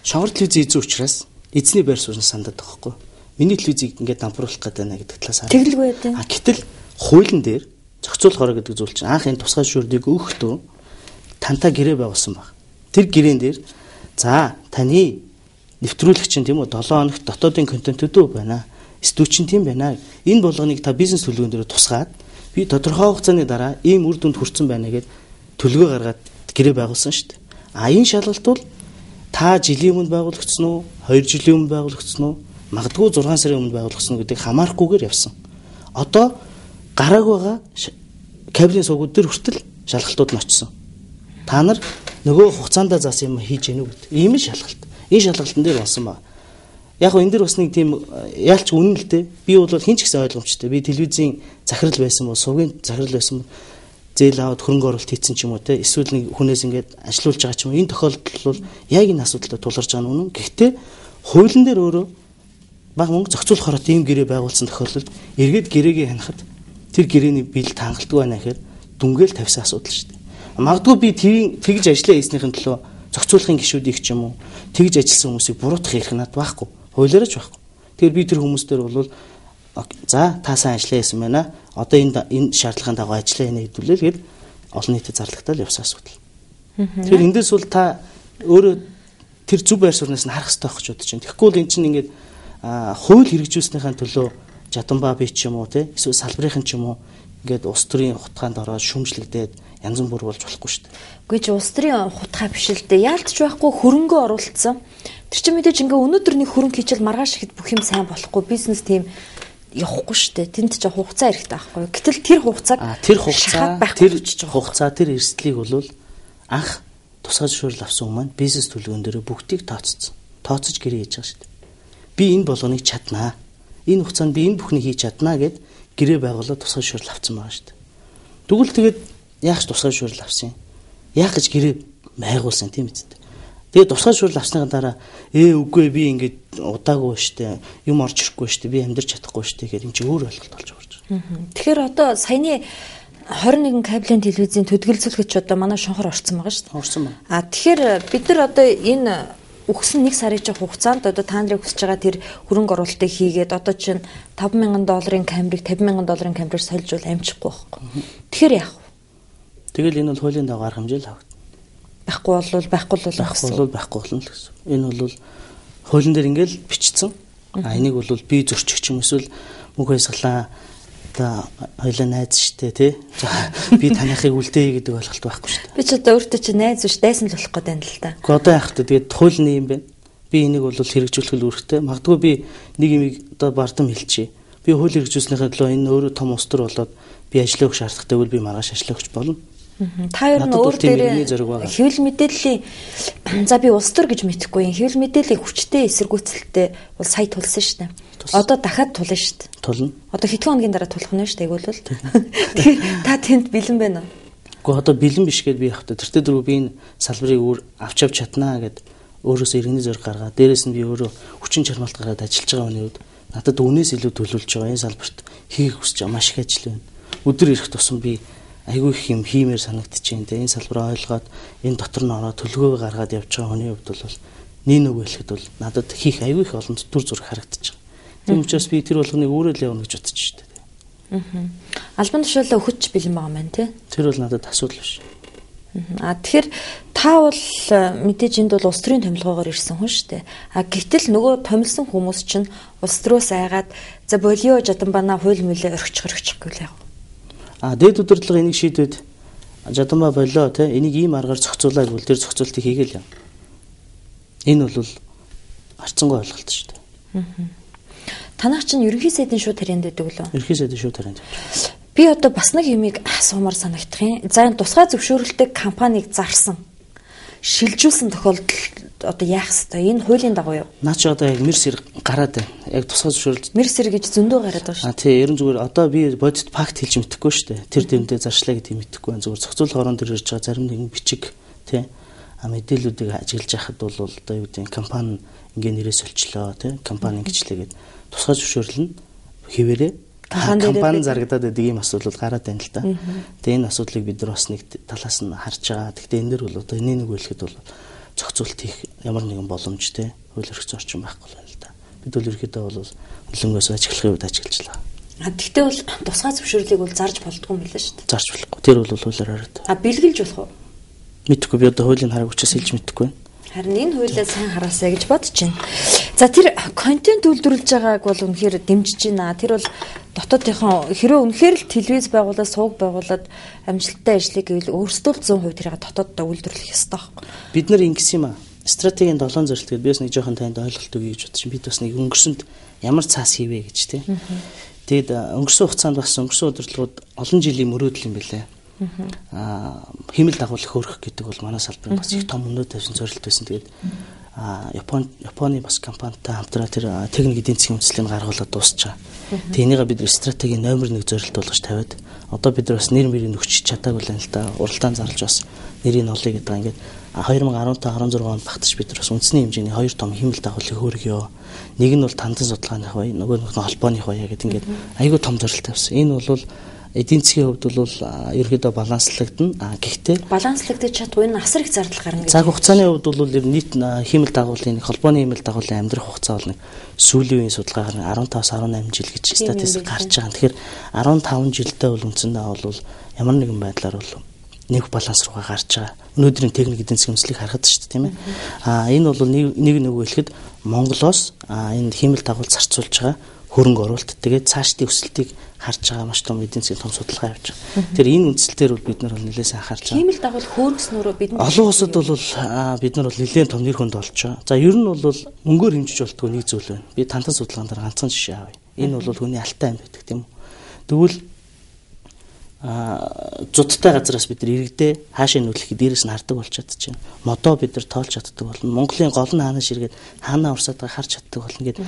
шонгор телевизийн эзэн учраас эзний байр суурь сандаад байгаа байхгүй. Миний телевизийг ингээд дампууруулах гэдэг байна гэдэг талаас хараа. Тэгэлгүй дээ. А гэтэл хуулийн дээр зохицуулах хороо гэдэг зүйл чинь анх энэ тусгай шүүрдийг өгөхдөө тантай гэрээ байгуулсан баг. Тэр гэрээн дээр за таны нэвтрүүлэх чинь тийм үү 7 хоногт дотоодын контентүүд байна. Стүү чинь тийм байна. Энэ болгоныг та бизнес төлөвлөгөөн дээр тусгаад би тодорхой хугацааны дараа ийм үр дүнд хүрсэн байна гэд төлөвлөгөө гаргаад гэрээ байгуулсан шүү дээ. А энэ шалгалт бол та жилийн өмнө байгуулагдсан уу, 2 жилийн өмнө байгуулагдсан уу, магадгүй 6 сарын өмнө байгуулагдсан уу гэдгийг хамаарахгүйгээр явсан. Одоо гарааг байгаа кабелийн сувгууд дээр хүртэл шалгалтууд нь очсон. Та нар нөгөө хугацаанд заасан юм хийж гэнэ үү гэдэг. Ийм л шалгалт. Энэ шалгалтын дээр болсон байна. Яг гоо энэ дэр бас нэг тийм яалч үнэн л дээ. Би бол хин ч гэсэн ойлгомжтой. Би телевизийн захирал байсан бол, сувгийн захирал байсан бол зээл аваад хөрөнгө оруулалт хийсэн ч юм уу те. Эсвэл нэг хүнээс ингээд ажилуулж байгаа ч юм уу. Энэ тохиолдолд бол яг энэ асуудалтай тулгарч байгаа нь үнэн. Гэхдээ хуулийн дээр өөрөө баг мөнгө зохицуулах хороо тийм гэрээ байгуулсан тохиолдолд эргээд гэрээгээ хянахад тэр гэрээний биелэлт хангалтгүй байна гэхээр дүнгээл тавьсан асуудал шүү дээ. Магадгүй би тэгж ажиллаа хийснийхэн төлөө зохицуулахын гишүүдийг ч юм уу тэгж ажилласан хүмүүсийг буруутгах эрх надад байхгүй. Хуулиараа ч байхгүй. Тэгэхээр би тэр хүмүүс дээр бол за та сайн ажиллаа хийсэн байна. Одоо энэ шаардлагын дагуу ажиллаа хийнэ хэдүүлээ л гээд олон нийтэд зарлагтаа л явсан асуудал. Тэгэхээр эндээс бол та өөрөө тэр зөв байр сууриас нь харах хэрэгтэй байх гэж бодож байна. Тэгэхгүй бол эн чинь ингээд хууль хэрэгжүүлснийхаа төлөө жаданбаа би ч юм уу те эсвэл салбарын ч юм уу ингээд улс төрийн хутгаанд ороод шүмжлэгдээд янз бүр болж болохгүй шүү дээ. Үгүй чи улс төрийн хутгаа биш л дээ. Яалтч байхгүй хөрөнгө оруулсан. Тэр чинь мэдээж ингээ өнөөдөр нэг хөрөнгө хийчихэл маргааш ихэд бүх юм сайн болохгүй бизнес тийм явахгүй шүү дээ. Тэнд чинь хугацаа хэрэгтэй байхгүй юу? Гэтэл тэр хугацааг тэр хугацаа тэр эрсдлийг бол Анх тусгай зөвшөөрөл авсан хүмүүс маань бизнес төлөвлөгөөн дээр бүгдийг тооцсон. Тооцож гэрээ хийж байгаа шүү дээ. Би энэ болгоныг чаднаа. Энэ хугацаанд би энэ бүхнийг хийж чаднаа гэд гэрээ байгуулаад тусгай зөвшөөрөл авсан байгаа шүү дээ. Тэгвэл тэгээд яах ч тусгай зөвшөөрөл авсан юм? Яах гэж гэрээ байгуулсан тийм үст. Тэгээд тусгай зөвшөөрөл авсныхаа дараа үгүй би ингээд удаагүй штэ, юм орж ирэхгүй штэ, би амьдарч чадахгүй штэ гэхээр энэ чи өөр ойлголт болж байгаа юм. Тэгэхээр одоо саяны 21 кабелийн телевизийн төдгөлзүүлэгч одоо манай шонхор орцсон байгаа шүү дээ. Орсон байна. А тэгэхээр бид нар одоо энэ өгсөн 1 сарын чинь хугацаанд одоо та нарын хүсэж байгаа тэр хөрөнгө оруулалтыг хийгээд одоо чинь $5,000 камерыг $50,000 камераар сольж бол амжихгүй байхгүй. Тэгэхээр яах вэ? Тэгэл энэ бол хуулийн дагуу арга хэмжээ л авах. Байхгүй бол байхгүй бол байхгүй болно л гэсэн. Энэ бол хуулийн дээр ингээл бичсэн. А энийг бол би зөрчих юм эсвэл мөнх баясгалаа одоо хоёлаа найз штэ тий. За би таныхыг үлдээе гэдэг ойлголт байхгүй штэ. Би ч одоо өөртөө чи найз биш дайсан л болох гээд байна л да. Гэхдээ одоо яах вэ? Тэгээд хууль нь юм байна. Би энийг бол хэрэгжүүлэх л үүрэгтэй. Магадгүй би нэг юмыг одоо бардам хэлчихье. Би хууль хэрэгжүүлснийхээ төлөө энэ өөрөө том улс төр болоод би ажиллах өгөх шаардлагатай бол би маргааш ажиллах өгч болно. Та ер нь өөр дээр хэвлэл мэдээллийн за би улс төр гэж мэдэхгүй юм. Хэвлэл мэдээллийн хүчтэй эсэргүүцэлтэй бол сая тулсан шүү дээ. Одоо дахиад тулна шүү дээ. Тулна. Одоо хэдхэн хоногийн дараа тулах нь шүү дээ тэгвэл. Тэгэхээр та тэнд бэлэн байна уу? Гэхдээ одоо бэлэн биш гэдээ би явах та. Тэртээ дөрөв би энэ салбарыг өөр авч явж чаднаа гэд өөрөөсөө иргэний зориг гаргаад дээрээс нь би өөрөө хүчин чармаалт гаргаад ажиллаж байгаа хүний хувьд надад үнээс илүү төлөвлөж байгаа энэ салбарт хийх хүсэж байгаа маш их ажил байна. Өдөр ирэх тусам би айгүй их юм хиймээр санагдчихээн. Энэ салбараа ойлгоод энэ дотор нь ороод төлөвлөгөө гаргаад явж байгаа хүний хувьд бол нэг нөгөө хэлэхэд бол надад хийх айгүй их олон төр зураг харагдчих. Тийм учраас би тэр болгоныг өөрөө л явна гэж бодчих шүү дээ. Албан тушаалаа өгч бэлэн байгаа маань тий. Тэр бол надад асуудал биш. А тэгэхээр та бол мэдээж энд бол улс төрийн томилгоогоор ирсэн хүн шүү дээ. А гэтэл нөгөө томилсон хүмүүс чинь улс төрөөс айгаад за болио Жаданбана хууль мүлээ орхичих гэвэл яах вэ? А дээд удирдлага энийг шийдвэд Жаданба болио тий энийг ийм аргаар зохицуулаа гэвэл тэр зохицуултыг хийгээл яв. Энэ бол харцсангүй ойлголт шүү дээ. Танах чинь ерөнхий сайдын шууд тарианд байдаг лөө? Ерөнхий сайдын шууд тарианд явж. Би одоо бас нэг юмыг асуумар санагдах юм. За энэ тусгай зөвшөөрөлтэй компанийг зарсан, шилжүүлсэн тохиолдолд одоо яах ёстой? Энэ хуулийн дагуу юу? Наа чи одоо яг мэр сэр гараад байна. Яг тусгай зөвшөөрөл мэр сэр гэж зөндөө гараад байгаа шүү. А тий, ерөн зүгээр одоо би бодит факт хэлж мэдэхгүй шүү дээ. Тэр дэмдээ заршлаа гэдгийг мэдэхгүй байна. Зүгээр зохицуулах орон дээр ирж байгаа зарим нэгэн бичиг тий мэдээллүүдийг ажиглаж яхад бол одоо юу гэдэг компани ингээ нэрээ соличлоо тий компани ингэчлээ гэд тусгай зөвшөөрөл нь хэвээрээ компани зарагдаад байдаг ийм асуудал гараад байна л да. Тэгээ энэ асуудлыг бид нар бас нэг талаас нь харж байгаа. Гэхдээ энэ дэр бол одоо энэ нэг хэлэхэд бол зохицуулт хийх ямар нэгэн боломж тий хууль эрх зүйн орчин байхгүй байна л да. Бид бол ерөнхийдөө бол хөлөнгөөс ажиглахын үед ажиглаж байгаа. А тэгтээ бол тусгай зөвшөөрлийг бол зарж болдгоо юм билээ шүү дээ. Зарж болохгүй. Тэр бол хуулиар хараад. А бэлгэлж болох уу? Мэдэхгүй би одоо хуулийн харааг учраас хэлж мэдэхгүй байна. Харин энэ хуулиа сайн хараасай гэж бодож байна. За тэр контент үйлдвэрлэж байгааг бол үнэхээр дэмжиж байна. Тэр бол дотоодынхон хэрвээ үнэхээр л телевиз байгуулаад сувг байгуулад амжилттай ажиллая гэвэл өөрсдөө л 100% тэрийг дотооддоо үйлдвэрлэх ёстой байхгүй. Бид нар ингэсэн юм аа. Стратегийн 7 зорилт гэдэг би бас нэг жоохон танд ойлголт өгье гэж бодчих. Бид бас нэг өнгөрсөнд ямар цаас хийвэ гэж тий. Тэгээд өнгөрсөн хугацаанд бас өнгөрсөн удирдлагууд олон жилийн мөрөөдөл юм билээ. Химэл дагуулах хөөрөх гэдэг бол манай салбарын бас их том өнөө тавьсан зорилт байсан. Тэгээд Японы бас компанитай хамтраа тэр техник эдийн засгийн үндэслэлийг гаргуулад дуусч байгаа. Тэгээд энийгээ бид стратегийн номер 1 зорилт болгож тавиад одоо бид нар бас нэр мөрийг нөхчих чадаагүй л байна л да. Уралдаан зарлж бас нэрийг олъё гэдэг байгаа. Ингээд 2015 16 онд багтаж бид нар бас үндэсний хэмжээний хоёр том химэл дагуулах хөөргөё. Нэг нь бол тандан судалгааных бай, нөгөө нь холбооных бай гэдэг ингээд айгүй том зорилт тавьсан. Энэ бол эдийн засгийн хувьд бол ерөнхийдөө баланслагдана. Гэхдээ баланслагдаж чадгүй энэ асар их зардал гарна гэж. Цаг хугацааны хувьд бол ер нийт хиймэл дагуулын холбооны хиймэл дагуулын амьдрах хугацаа бол нэг сүүлийн үеийн судалгаагаар 15-аас 18 жил гэж статистик гарч байгаа. Тэгэхээр 15 жилдээ бол үндсэндээ бол ямар нэгэн байдлаар бол нэг баланс руугаа гарч байгаа. Өнөөдрийн техник эдийн засгийн үндэслэлийг харахад шүү дээ, тийм ээ. Энэ бол нэг нөгөө хэлэхэд Монголоос энэ хиймэл дагуул зарцуулж байгаа хөрөнгө оруулалт тэгээд цаашдын өсөлтийг харж байгаа маш том эдийн засгийн том судалгаа явж байгаа. Тэгэхээр энэ үндсэл дээр бол бид нар бол нэлээд сайн анхаарч байгаа. Хиймэл дагуул хөөргснөөрөө бид олон улсад бол бид нар бол нэлээд том нэр хүнд болж байгаа. За ер нь бол мөнгөөр хэмжиж болтгоо нэг зүйл байна. Би тантан судалгаан дээр ганцхан жишээ авъя. Энэ бол хүний алтай юм байдаг тийм үү. Тэгвэл зудтай газараас бид нар иргэдээ хаашаа нөлөөлөхийг дээрээс нь хардаг болж чадчихна. Модоо бид нар тоолж чаддаг болно. Монголын гол нь хаанаа ширгээд хаанаа урсаад байгааг харж чаддаг болно гэд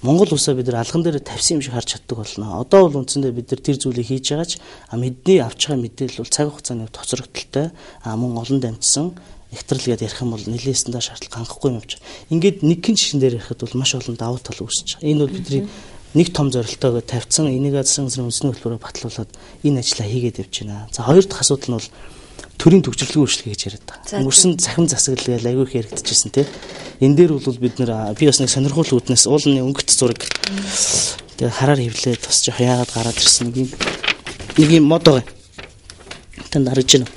Монгол улсаа бид нар алган дээр тавьсан юм шиг харж чаддаг болно. Одоо бол үндсэндээ бид нар тэр зүйлийг хийж байгаа ч мэдний авч байгаа мэдээлэл бол цаг хугацааны хоцрогдолтой мөн олон дамжсан нэгтрэл гэдээ ярих юм бол нэлээсэн даа шаардлага хангахгүй юм явж. Ингээд нэгэн жишэн дээр ярихад бол маш олон давуу тал үүсэж байгаа. Энэ бол бидний нэг том зорилтойгоо тавьсан, энийг засгийн газрын үндэсний хөтөлбөрөөр батлуулаад энэ ажлаа хийгээд явж байна. За хоёр дахь асуудал нь бол төрийн төгжрлөгийн үйлчлэгээ гэж яриад байгаа. Өнгөрсөн цахим засаглал гэж айгүй их яригдчихсэн тий. Энэ дээр бол бид нэр би бас нэг сонирхол үүднээс уулны өнгөт зураг тэгээ хараар хевлээд бас жоох яагаад гараад ирсэн нэг юм мод байгаа. Танд харж байна.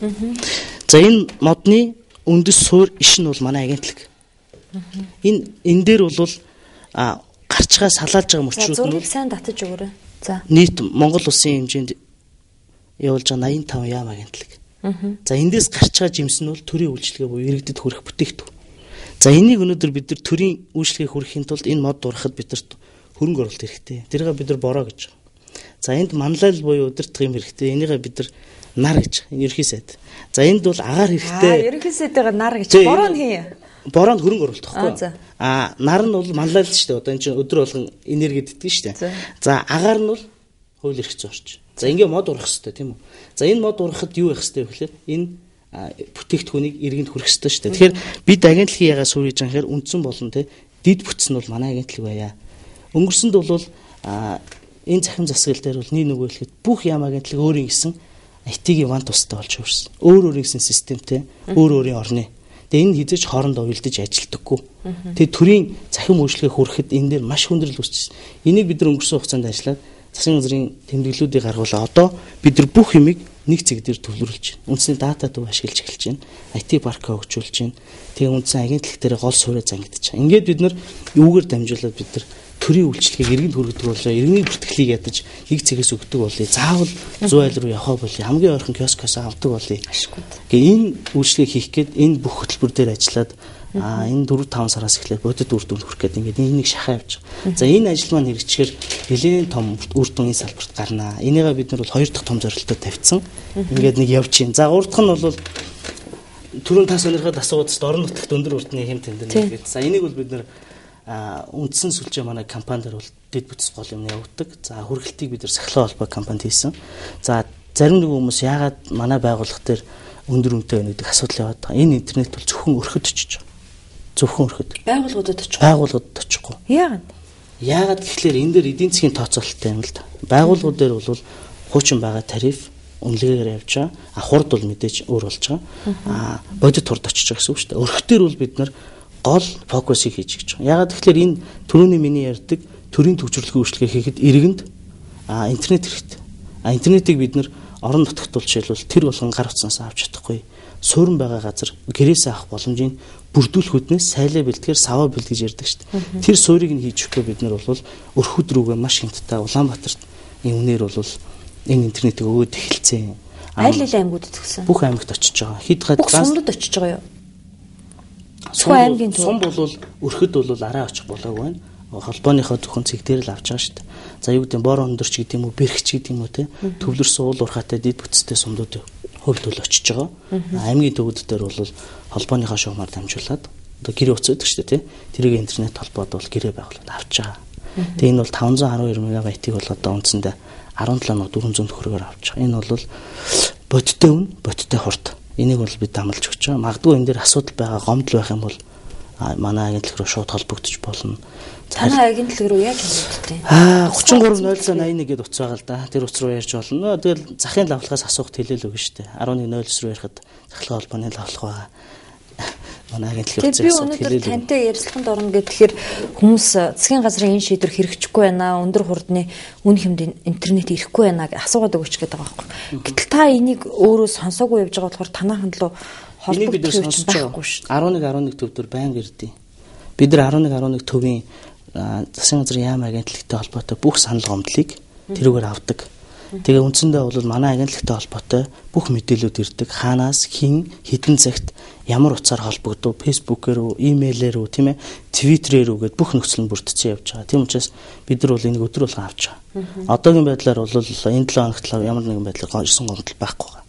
За энэ модны үндэс суур иш нь бол манай агентлаг. Энэ дээр бол гарч байгаа салаалж байгаа мөчрүүд нь зургийг сайн татаж өгөөрэй. За нийт Монгол улсын хэмжээнд явуулж байгаа 85 яам агентлаг. За эндээс гарч байгаа жимс нь бол төрийн үйлчилгээ буюу иргэдэд хүрэх бүтээгдэхүүн. За энийг өнөөдөр бид нар төрийн үйлчилгээ хүрэхийн тулд энэ мод дурахад бид нарт хөрөнгө оруулалт хэрэгтэй. Тэрийг бид нар бороо гэж байгаа. За энд манлайл буюу удирдах юм хэрэгтэй. Энийгээ бид нар нар гэж байгаа. Энэ ерхий сайд. За энд бол агаар хэрэгтэй. Ерхий сайдгаа нар гэж. Бороо нь хий. Бороо нь хөрөнгө оруулалт байхгүй. Нар нь бол манлайл шүү дээ. Одоо энэ чинь өдөр болгон энерги дэтгэн шүү дээ. За агаар нь бол хууль эрх зүйн орчин. За ингээ мод урах хэрэгтэй тийм үү? За энэ мод урахад юу байх хэрэгтэй вэ гэхээр энэ бүтээгдэхүүнийг иргэнд хүргэх хэрэгтэй шүү дээ. Тэгэхээр бид агентлагийн ягаа суурь хийж байгаа гэхээр үндсэн болон те дид бүтц нь бол манай агентлаг байя. Өнгөрсөнд бол энэ цахим засаглал дээр бол нэг нөгөө хэлэхэд бүх яам агентлаг өөрийн гэсэн IT-ийн ван тустай болж хувирсан. Өөр өөрийн гэсэн системтэй, өөр өөрийн орны. Тэгээ энэ хизээч хоорондоо уялдаж ажилдаггүй. Тэгээ төрийн цахим үйлчлэгээ хүрэхэд энэ дээр маш хүндрэл үүсчихсэн. Энийг бид нар өнгөрсөн хугацаанд ажиллаад засгийн газрын тэмдэглэлүүдийг гаргуулаа. Одоо бид нар бүх юмыг нэг цэг дээр төвлөрүүлж байна. Үндэсний дата төв ашиглаж эхэлж байна. IT парк хөгжүүлж байна. Тэгээ үндсэн агентлаг дээр гол суурь зангидаж байгаа. Ингээд бид нар юугаар дамжуулаад бид нар төрийн үйлчлэгийг иргэнд хүргэдэг болоо, иргэний бүртгэлийг ядаж нэг цэгээс өгдөг болъё. Заавал зүүн айл руу явах болъё. Хамгийн ойрхон киоскоос авдаг болъё. Гэ энэ үйлчлэгийг хийх гээд энэ бүх хөтөлбөр дээр ажиллаад энэ 4-5 сараас эхлээд бодит үр дүнд хүрэх гээд ингээд энэ нэг шахаа явж байгаа. За энэ ажил маань хэрэгжихээр нэлээд том үр дүн энэ салбарт гарнаа. Энийгээ бид нар бол хоёр дахь том зорилттой тавьсан. Ингээд нэг явж чинь. За гурав дахь нь бол түрүүн та сонирхоод асуугаад орон нутагт өндөр үрдний хэм тэмдэг гэдэг. За энийг бол бид нар үндсэн сүлжээ манай компани дээр бол дэд бүтц гол юм явагддаг. За хүргэлтийг бид нар сахилгын холбоо компанид хийсэн. За зарим нэг хүмүүс яагаад манай байгууллага дээр өндөр үнэтэй байна гэдэг асуудал яваад байгаа. Энэ интернет бол зөвхөн өрхөд очиж байгаа. Зөвхөн өрхөд. Байгууллагуудад очихгүй. Байгууллагуудад очихгүй. Яагаад? Яагаад гэхлээр энэ дээр эдийн засгийн тооцоололттой юм л да. Байгууллагууд дээр бол хуучин байгаа тариф үнэлгээгээр явж байгаа. А хурд бол мэдээж өөр болж байгаа. Бодит хурд очиж байгаа гэсэн үг шүү дээ. Өрхтөр бол бид нар гол фокусыг хийж гэж байгаа. Яагаад гэхлээр энэ түрүүний миний ярьдаг төрийн төвчрлөгийн үйлчлэгээ хийхэд иргэнд интернет хэрэгтэй. Интернетийг бид нар орон нутагт бол жишээлбэл тэр болгон гар утсаас авч чадахгүй. Суурин байгаа газар гэрээсээ авах боломжийг бүрдүүлэхүүднээс сайлаа бэлтгэр саваа бэлт гэж ярьдаг шүү дээ. Тэр суурийг нь хийж өгөхгүй бид нар бол өрхөд рүүгээ маш хямдтай Улаанбаатарт энэ үнээр бол энэ интернетийг өгөөд эхэлсэн. Аль аль аймагуудад төгсөн? Бүх аймагт очиж байгаа. Хэд бүх сумдад очиж байгаа юу? Аймгийн сум бол өрхөд бол арай очих болоогүй байна. Холбооныхоо зөвхөн цэг дээр л авч байгаа шүү дээ. За юу гэдэг нь бор өндөрч гэдэг юм уу, бэрхч гэдэг юм уу те. Төвлөрсөн уул уурхайтай дэд бүтцтэй сумдууд хувьд бол очиж байгаа. Аймгийн төвүүд дээр бол холбооныхоо шугамар дамжуулаад одоо гэрээ утас өгдөг шүү дээ тий. Тэрийг интернет холбоод бол гэрээ байгуулад авч байгаа. Тэгээ энэ бол 512 мегабайтыг бол одоо үндсэндээ 17400 төгрөгөөр авч байгаа. Энэ бол бодиттой үн, бодиттой хурд. Энийг бол бид амлаж өгч байгаа. Магадгүй энэ дээр асуудал байгаа, гомдол байх юм бол манай агентлаг руу шууд холбогдож болно. Танай агентлаг руу яаж холбогддог вэ? 33 0081 гээд утас байгаа л да. Тэр утас руу ярьж болно. Тэгэл захын лавлахаас асуухт хэлээл өгнө шүү дээ. 1109 руу ярихад захлын холбооны лавлах байгаа. Манай агентлагийн утас асуухт хэлээл. Би өнөөдөр тантай ярилцлаганд орно гэхээр хүмүүс засгийн газрын энэ шийдвэр хэрэгжихгүй байна. Өндөр хурдны үн хэмд интернет ирэхгүй байна гэж асуугаад өгөөч гэдэг байгаа байхгүй. Гэтэл та энийг өөрөө сонсоогүй явж байгаа болохоор танаахан руу холбогдох юм байхгүй шүү дээ. 11 11 төв дээр байнга ирдээ. Бид нар 11 11 төвийн засгийн газрын яам агентлагтай холбоотой бүх санал гомдлыг тэрүүгээр авдаг. Тэгээ үндсэндээ бол манай агентлагтай холбоотой бүх мэдээлүүд ирдэг. Хаанаас хэн хэдэн цагт ямар утсаар холбогдов, Facebook-ээр үү, имэйлээр үү, тийм Twitter-ээр үү гэд бүх нөхцөл нь бүрдсэн явж байгаа. Тийм учраас бид нар бол энийг өдөр болгон авч байгаа. Одоогийн байдлаар бол энэ 7 хоногт ямар нэгэн байдлаар ирсэн гомдол байхгүй байгаа.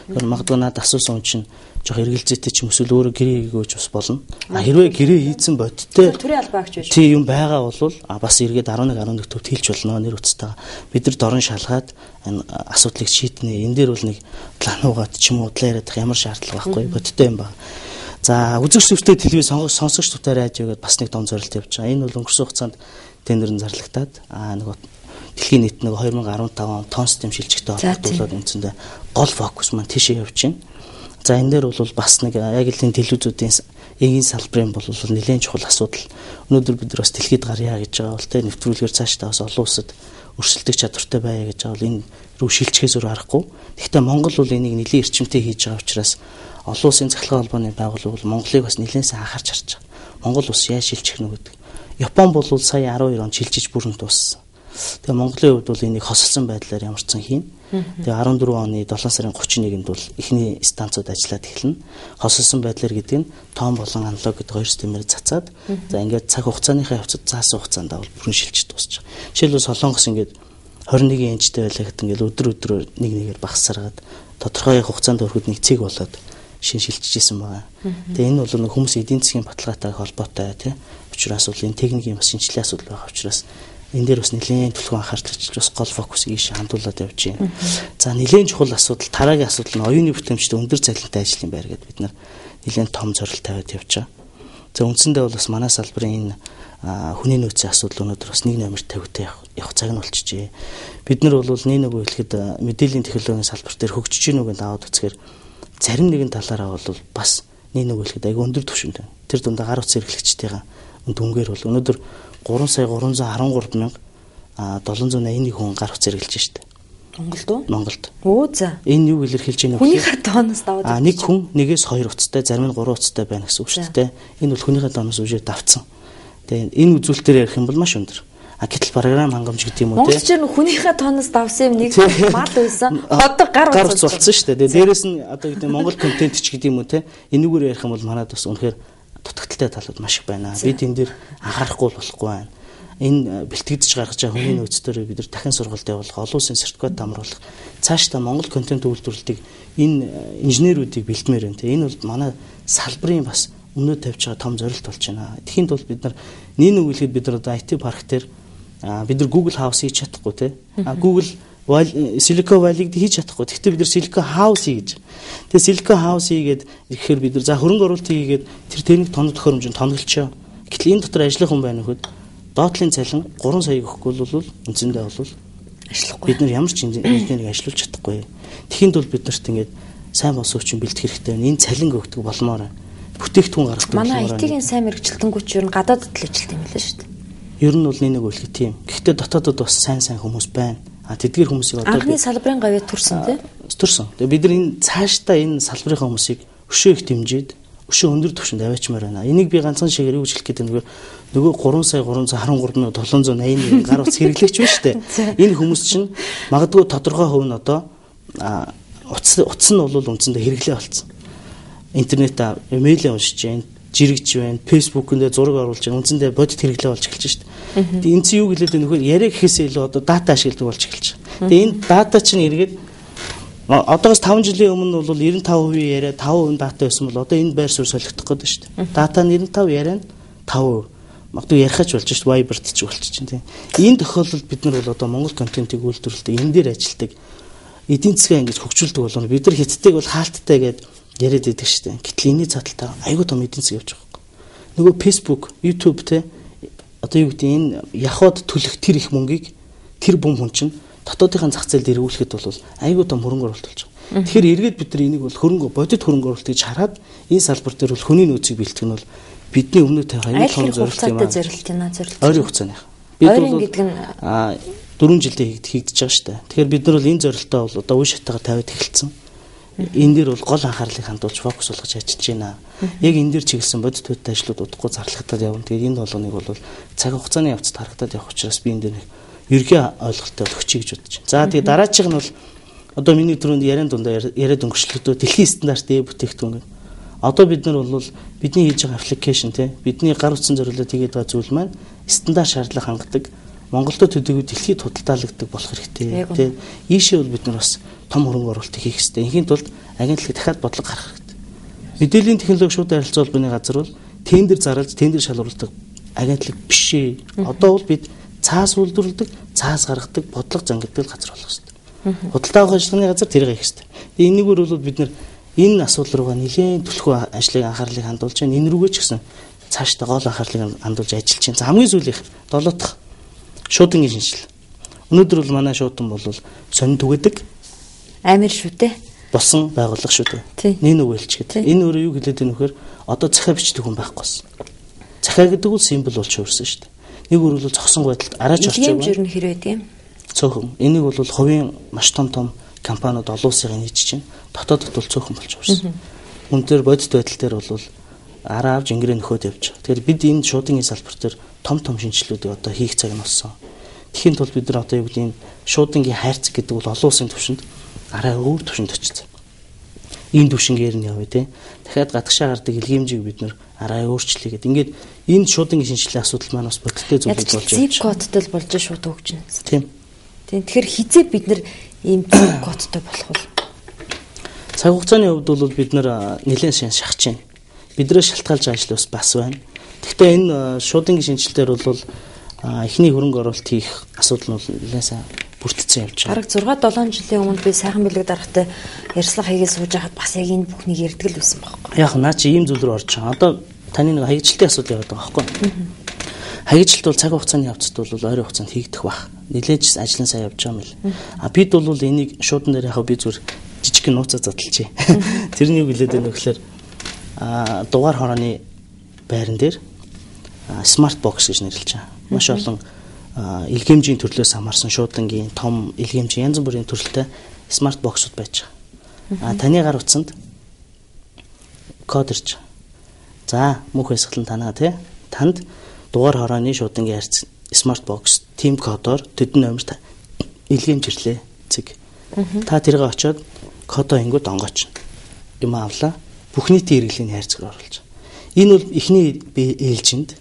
Тэгэхээр магадгүй надад асуусан хүн чинь жоох эргэлзээтэй ч юм эсвэл өөрөө гэрээ хийгээгүй ч бас болно. А хэрвээ гэрээ хийцэн бодтой төрийн албаа агч байж. Тийм юм байгаа бол бас эргээд 11 11 төвд хэлж болно нэр утастайгаа. Бид нар дорн шалгаад энэ асуудлыг шийднэ. Энэ дээр бол нэг плануугаад ч юм уу удлаа яриад ямар шаардлага байхгүй бодтой юм байна. За үзэгч төвтэй телевиз сонсогч төвтэй радио гэдээ бас нэг том зорилт явж байгаа. Энэ бол өнгөрсөн хугацаанд тендер нь зарлагдаад нэг дэлхийн нийт нэг 2015 он тон систем шилжихтэй холбогдуулаад үндсэндээ гол фокус маань тийшээ явж байна. За энэ дээр бол бас нэг яг л энэ телевизүүдийн энгийн салбарын бол нэлээд чухал асуудал. Өнөөдөр бид нар бас дэлхийд гарья гэж байгаа бол тэ нэвтрүүлгээр цаашдаа бас олон улсад өрсөлдөх чадвартай байя гэж байгаа бол энэ рүү шилжихээс өөр аргагүй. Гэхдээ Монгол бол энийг нэлээд эрчимтэй хийж байгаа учраас олон улсын цахилгаан холбооны байгууллага бол Монголыг бас нэлээд сайн анхаарч харж байгаа. Монгол улс яаж шилжих нь гэдэг. Япон бол сая 12 он шилжиж бүрэн дууссан. Тэгээ Монголын хувьд бол энийг хосолсон байдлаар ямарчсан хийн. Тэгээ 14 оны 7 сарын 31-нд бол эхний станцууд ажиллаад эхэлнэ. Хосолсон байдлаар гэдэг нь том болон аналог гэдэг хоёр системээр цацаад за ингээд цаг хугацааныхаа явцад заасан хугацаанд бол бүрэн шилжиж дуусчих. Жишээлбэл Солонгос ингээд 21 инчтэй байлаа гэхэд ингээд өдөр өдрөөр нэг нэгээр багасгараад тодорхой хугацаанд хүрэхэд нэг цэг болоод шин шилжиж исэн байгаа. Тэгээ энэ бол нэг хүмүүс эдийн засгийн баталгаатай холбоотой тий. Учраас бол энэ техникийн бас шинжилгээ асуудал байгаа учраас энэ дээр бас нэлээд түлхүү анхаарч бас гол фокусыг ийш хандуулад явж байна. За нэлээд чухал асуудал дараагийн асуудал нь оюуны бүтэмжтэй өндөр цалинтай ажлын байр гэдээ бид нар нэлээд том зорилт тавиад явж байгаа. За үндсэндээ бол бас манай салбарын энэ хүний нөөцийн асуудал өнөөдөр бас нэг номер тавигтай явах цаг нь болчихжээ. Бид нар бол нэг нөгөө хэлэхэд мэдээллийн технологийн салбар дээр хөгжиж гин үгэнд аваад үзэхээр зарим нэгэн талаараа бол бас нэг нөгөө хэлэхэд айгүй өндөр түвшинд байна. Тэр дундаа гар утас хэрэглэгчдийн дүнгээр бол өнөөдөр 3 сая 313 мянга 781 хүн гар утас хэрэглэж штэ. Монголд уу? Монголд. Өө за. Энэ юу илэрхийлж байна вэ? Хүнийхээ тооноос даваад. Нэг хүн нэгээс 2 утастай, зарим нь 3 утастай байна гэсэн үг шүү дээ. Энэ бол хүнийхээ тооноос үжээ давцсан. Тэгээ энэ үзүүлэлтээр ярих юм бол маш өндөр. Гэтэл програм хангамж гэдэг юм уу те. Монголч нь хүнийхээ тооноос давсан юм нэг мал байсан. Одоо гар утас болсон шүү дээ. Тэгээ дээрэс нь одоо гэдэг Монгол контент ч гэдэг юм уу те. Энүүгээр ярих юм бол манад бас үнэхээр дутагдaltaй талууд маш их байна. Бид энэ дээр анхаарахгүй болохгүй байна. Энэ бэлтгэгдэж гаргаж байгаа хүний нөөцтөрөө бид нар дахин сургалт явуулах, олон улсын сертификат дамруулах, цаашдаа Монгол контент үйлдвэрлэлтийг энэ инженерүүдийг бэлтмээр байна. Энэ бол манай салбарын бас өмнөө тавьж байгаа том зорилт болж байна. Тэгэхэд бол бид нар нэг нэг хэлэхэд бид нар одоо IT парк дээр бид нар Google House хийж чадахгүй те. Google Silicon Valley-г хийж чадахгүй. Гэхдээ бид нар Silicon House хийж. Тэгээ Silicon House хийгээд ирэхээр бид нар за хөрөнгө оруулалт хийгээд тэр техник тоног төхөөрөмж нь тоноглолчоо. Гэтэл энэ дотор ажиллах хүн байна нөхөд доотлын цалин 3 сая өгөхгүй бол үндсэндээ бол ажиллахгүй. Бид нар ямар ч инженерийг ажиллуулж чадахгүй. Тэгэхэд бол бид нарт ингээд сайн болсон хүчин бэлтгэх хэрэгтэй байна. Энэ цалин өгдөг болмоор байна. Бүтээгдэхүүн гаргадаг болмоор байна. Манай IT-ийн сайн мэргэжилтэнгүүд ч ер нь гадаадд л ажилладаг юм лээ шүү дээ. Ер нь бол нэг үлгэх тийм. Гэхдээ дотоодод бас сайн хүмүүс байна. Тэдгээр хүмүүсийг одоо анхны салбарын гавьяа төрсөн тий? Төрсөн. Тэгээ бид нар энэ цаашдаа энэ салбарынхаа хүмүүсийг өшөө их дэмжиж, өшөө өндөр түвшинд аваачмаар байна. Энийг би ганцхан шигээр юу гэж хэлэх гээд байна нөгөө 3 сая 313 781 гар утас хэрэглэгч байна шүү дээ. Энэ хүмүүс чинь магадгүй тодорхой хувь нь одоо утас нь бол үндсэндээ хэрэглээ болсон. Интернет имэйлээ уншиж байна, жирэгж байна, Facebook-н дээр зураг оруулж байна. Үндсэндээ бодит хэрэглээ болж эхэлж шүү дээ. Тэгээ энэ чинь юу гэлээд байна нөхөр яриа гэхээсээ илүү одоо дата ашигладаг болж эхэлж байгаа. Тэгээ энэ дата чинь эргээд одоогоос 5 жилийн өмнө бол 95% яриа 5% дата байсан бол одоо энэ байр суурь солигдох гээд байна шүү дээ. Дата нь 95 яриа нь 5%. Магадгүй ярихаач болж шүү дээ. Viber-т ч болчих чинь тийм. Энэ тохиолдолд бид нар бол одоо Монгол контентыг үйлдвэрлэдэг, энэ дээр ажилладаг эдийн засгаа ингэж хөгжүүлдэг болгоно. Бид нар хятадыг бол хаалттай гээд яриад идэг шүү дээ. Гэтэл энэний цааталтаа айгүй том эдийн засаг явж байгаа байхгүй. Нөгөө Facebook, YouTube те одоо юу гэдэг энэ яхад төлөх тэр их мөнгийг тэр бүм хүн чинь дотоодынхаа зах зээлд эргүүлэхэд бол айгүй том хөрөнгө оруулалт болж байгаа. Тэгэхээр эргээд бид нар энийг бол хөрөнгө бодит хөрөнгө оруулалт гэж хараад энэ салбар дээр бол хүний нөөцийг бэлтгэх нь бол бидний өмнө тавих айгүй том зорилт юм аа. Зорилт юм аа зорилт. Ойрын хугацааных. Бид бол гэдэг нь 4 жилдээ хийгдэж байгаа шүү дээ. Тэгэхээр бид нар бол энэ зорилтоо бол одоо үе шатаагаар тавиад эхэлсэн. Энэ дээр бол гол анхаарлыг хандуулж фокус болгож ажиллаж байна. Яг энэ дээр чиглэсэн бодит бодит ажлууд удахгүй зарлагдаад явна. Тэгээд энэ болгоныг бол цаг хугацааны явцад харагдаад явах учраас би энэ дээр нэг Ерөнхий ойлголттой бол өгчий гэж бодож байна. За тэгээ дараачих нь бол одоо миний түрүүнд яриан дундаа яриад өнгөрчлөгдөө дэлхийн стандарт бүтээгдэхүүн гэдэг. Одоо бид нар бол бидний хийж байгаа аппликейшн те бидний гар утсан зориулаад хийгээд байгаа зүйл маань стандарт шаардлага хангадаг Монголдо төдийгүй дэлхийд худалдаалагддаг болох хэрэгтэй те. Ийшээ бол бид нар бас том хөрөнгө оруулалт хийх хэрэгтэй. Инхийн тулд агентлаг дахиад бодлого гаргах хэрэгтэй. Мэдээллийн технологи шууд харилцаа холбооны газар бол тендер зарлж тендер шалруулдаг агентлаг биш ээ. Одоо бол бид цаас үйлдвэрлэдэг, цаас гаргадаг, бодлого зангидаг газар болох хэрэгтэй. Худалдаа авах ажиллагааны газар тэрийг хийх хэрэгтэй. Тэгээ энэгээр бол бид нар энэ асуудал руугаа нэлээд түлхүү ажлыг анхаарлыг хандуулж байна. Энэ рүүгээ ч гэсэн цаашдаа гол анхаарлыг хандуулж ажиллаж байна. За хамгийн сүүлийнх долоо дахь шуудангийн шинжил. Өнөөдөр бол манай шуудан бол сонин түгээдэг амир шүү дээ. Болсон байгууллага шүү дээ. Нэг үг хэлчихээд. Энэ өөрөө юу хэлээд байна вэхээр одоо захиа бичдэг хүн байхгүй болсон. Захиа гэдэг бол символ болж хувирсан шүү дээ. Нэг өөр бол зогсон байдалд араач орч байгаа. Юм хэр байд юм? Цөөхөн. Энийг бол хувийн маш том том компаниуд олон улсын нийцэж байна. Дотоодод бол цөөхөн болж хувирсан. Үн дээр бодит байдал дээр бол араа авч ингэрээ нөхөд явж байгаа. Тэгэхээр бид энэ шуудангийн салбар дээр том том шинжилгүүдийг одоо хийх цаг нь болсон. Тэгэхийн тулд бид нар одоо юу гэдэг нь шуудангийн хайрцаг гэдэг бол олон улсын түвшинд арай өөр түвшинд очсон. Ийм түвшингээр нь явъя те. Дахиад гадагшаа гардаг илгээмжийг бид нэр арай өөрчлөе гэдэг. Ингээд энэ шуудангийн шинжилгээ асуудал маань бас бодиттой зүйл болж байна. Zip кодтой л болж шууд хөгжинэ. Тийм. Тийм. Тэгэхээр хизээ бид нэр ийм zip кодтой болох вэ? Цаг хугацааны хувьд бол бид нэр нэлээд шин шахаж байна. Бидрээс шалтгаалж байгаа ажил бас байна. Гэхдээ энэ шуудангийн шинжилгээр бол эхний хөрөнгө оруулалт хийх асуудал нь бол нэлээд сайн бүрдсэн явж байгаа. Бараг 6 7 жилийн өмнө би сайхан бэлэг даргатай ярьцлага хийгээд сууж байхад бас яг энэ бүхнийг ярьдаг л байсан байхгүй. Яг наа чи ийм зүйл рүү орж байгаа. Одоо таны нэг хаягжилтын асуудал яваад байгаа байхгүй. Хаягжилт бол цаг хугацааны явцад бол ойрын хугацаанд хийгдэх бах. Нэлээж ажил нь сайн явж байгаа юм л. А бид бол энийг шуудан дээр яг би зүгээр жижигхэн нууцаа задлжээ. Тэрний юу гэлээд байна вэ гэхээр дугаар хорооны байран дээр смарт бокс гэж нэрлэж байгаа. Маш олон илгээмжийн төрлөөс хамаарсан шуудангийн том илгээмжийн янз бүрийн төрөлтэй смарт боксууд байж байгаа. А таны гар утсанд код ирж байгаа. За мөнх баясгалан танаа тий танд дугаар хорооны шуудангийн хайрцаг смарт бокс тим кодоор төдөн номерт илгээмж ирлээ цэг. Та тэргээ очиод кодоо ингүүд онгооч. Юм авлаа. Бүх нийтийн хэрэглээний хайрцаг руу оруулж байгаа. Энэ бол эхний ээлжинд